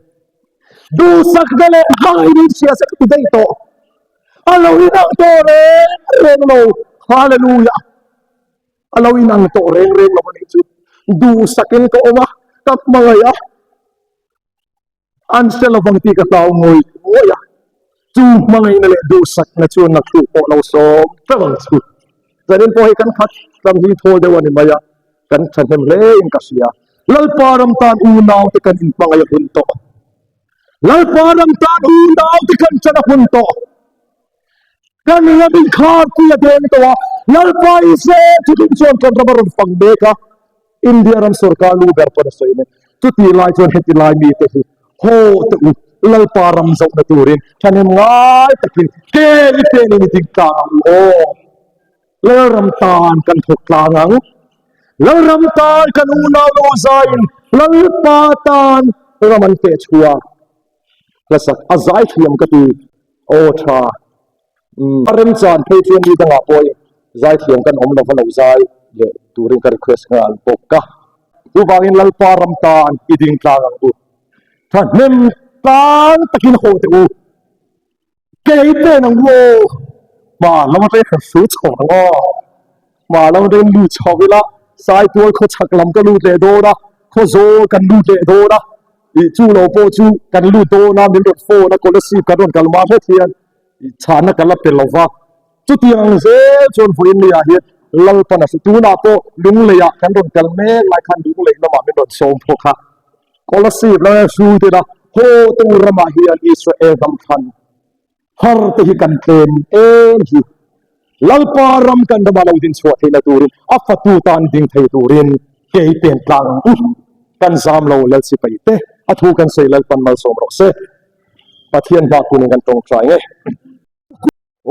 Duhsakna leh hmangaih in hria se ka ti daih tawh. A lo inang tawh reng reng lo. Hallelujah. A lo inang tawh reng reng lo a nih chu. Duhsakin ka awm a, ka hmangaih a. An hre lovang tih ka hlau ngawih ngawih a, chu hmangaihna leh duhsakna chu na thu pawh lo sawm ṭeuh ang chu. Zanin pawh hei kan khat ram hi thawl deuh a ni mai a, kan ṭhahnem hle in ka hria. Lalpa ram tan unaute kan inhmangaih a hun tawh. Lalpa ram tan unaute kan ṭan a hun tawh. Kan ram inkharpui a deng tawh a. Lalpa Israel thuthlung chuan kan ram a rawn fang mek a, India ram sorkar lu ber pawn a sawi mek. Chutih lai chuan heti lai mite hi haw teh u, Lalpa ram zohna turin thahnem ngai takin ke i pen in i ding tlang ang u aw. Lalram tan kan thawk tlang ang. Lalram tan kan unau lo zaiin Lalpa tan ram an teh chhuak. Hlasak a zai thiam ka ti. Aw tha. Umm a remchan phei chuan mi dangah pawh zai thiam kan awm lova lo zai leh turin ka request nghal bawk a. Chuvangin Lalpa ram tan i ding tlang ang u. Thahnem tlang takin haw teh u. Kei pen ang u aw. Hma lam atangin han hrul chho ang aw. Hma lam atangin lut chho ila Saitual khaw chhak lam ka lut leh dawn a, khaw zawl kan lut leh dawn a. Ih chu lo pawh chu kan lut dawn a, min rawn phone a, Kolasib kan rawn kal mah hret hian chhanna ka la pe lo va. Chutiang ang zel chuan vawiin ni ah hian Lalpan a hre. Tunah pawh Lungleiah kan rawn kal mek lai khan Lunglei lamah min rawn sawm phawk a. Kolasib lama hrul te ila haw te u ramah hian Israel ram thlan har te hi kan tlem em hi. Lalpa ram kan ramah lo din chhuah theihna turin a fatu tan ding thei turin kei pen tlang ang u. Kan zam lo Lal sipai te a thu kan sawi Lalpan malsawm rawh se. Pathian hma kunin kan tawngtai nge.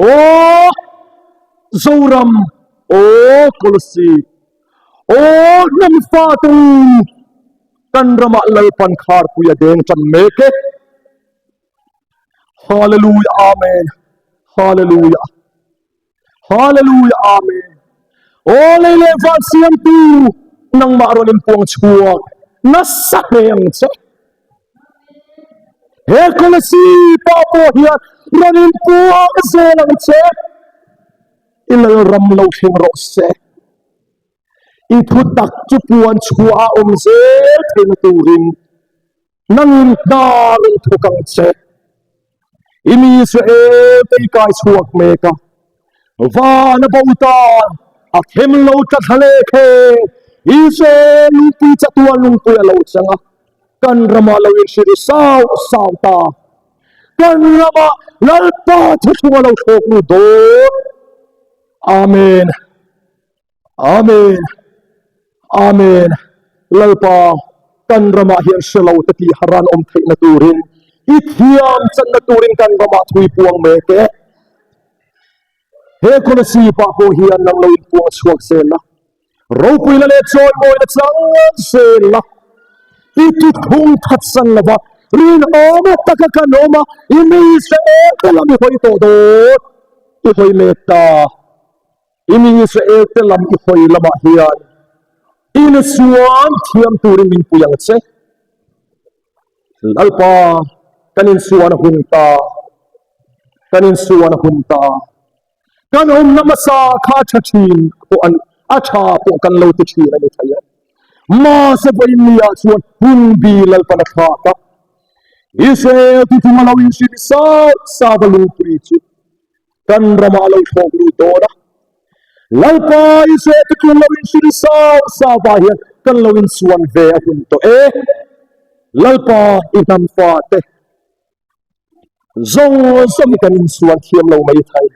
Aw Zoram, aw Kolasib, aw hnam fate u, kan ramah Lalpan kharpui a deng tan mek e. Hallelujah Amen Hallelujah Hallelujah Amen Aw lei leh van siamtu nangmah rawn inpuang chhuak nasa hle ang che. He Kolasib pa pawh hian rawn inpuang zel ang che. I lalram lo thleng rawh se. I thu tak chu puan chhuah a awm zel theihna turin nangin hna rawn thawk ang che. I mi Israel te i kai chhuak mek a, van a bo tan a khem lo tla thla leh khe. Israel lungpui chatuan lungpui a lo chang a, kan ramah lo inhrilh sau sau ta. Kan ramah Lalpa thuthlung a lo thlawk lut dawn. Amen. Amen. Amen. Lalpa, kan ramah hian hre lo te tih haran awm theihna turin i thiam channa turin kan ramah thui puang mek e. He Kolasib ah pawh hian nang lo inpuang chhuak zel la, ropuina leh chawimawina chang zel la, i tuthung thatsan lova rinawma taka kan awm a, i mi Israel te lam i hawi tawh dawn, i hawi mek ta. I mi Israel te lam i hawi lamah hian insuan thiam turin min pui ang che. Lalpa, kan insuan a hun ta, kan insuan a hun ta. Kan awmna hmasa kha a tha thin pawh an, a tha pawh kan lo ti thin a ni thei e. Mahse vawiin ni ah chuan hun bi Lalpan a thlak a, Israel tuthung a lo inhrilh sau sau a lungpui chu. Kan ramah a lo thlawk lut dawn a, Lalpa Israel te tlung lo inhrilh sau sau vah hian kan lo insuan ve a hun tawh e. Lalpa i hnam fate zawng zawng hi kan insuan thiam lo mai thei.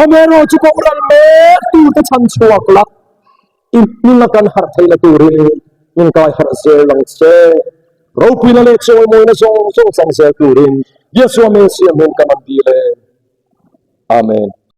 Amaherawhchu chu boral mek turte chhan chhuak la, I hming a kan harh theihna turin min kai harh zel ang che. Ropuina leh chawimawina zawng zawng chang zel turin Yeshua Messiah hming kan rawn dil e. Amen.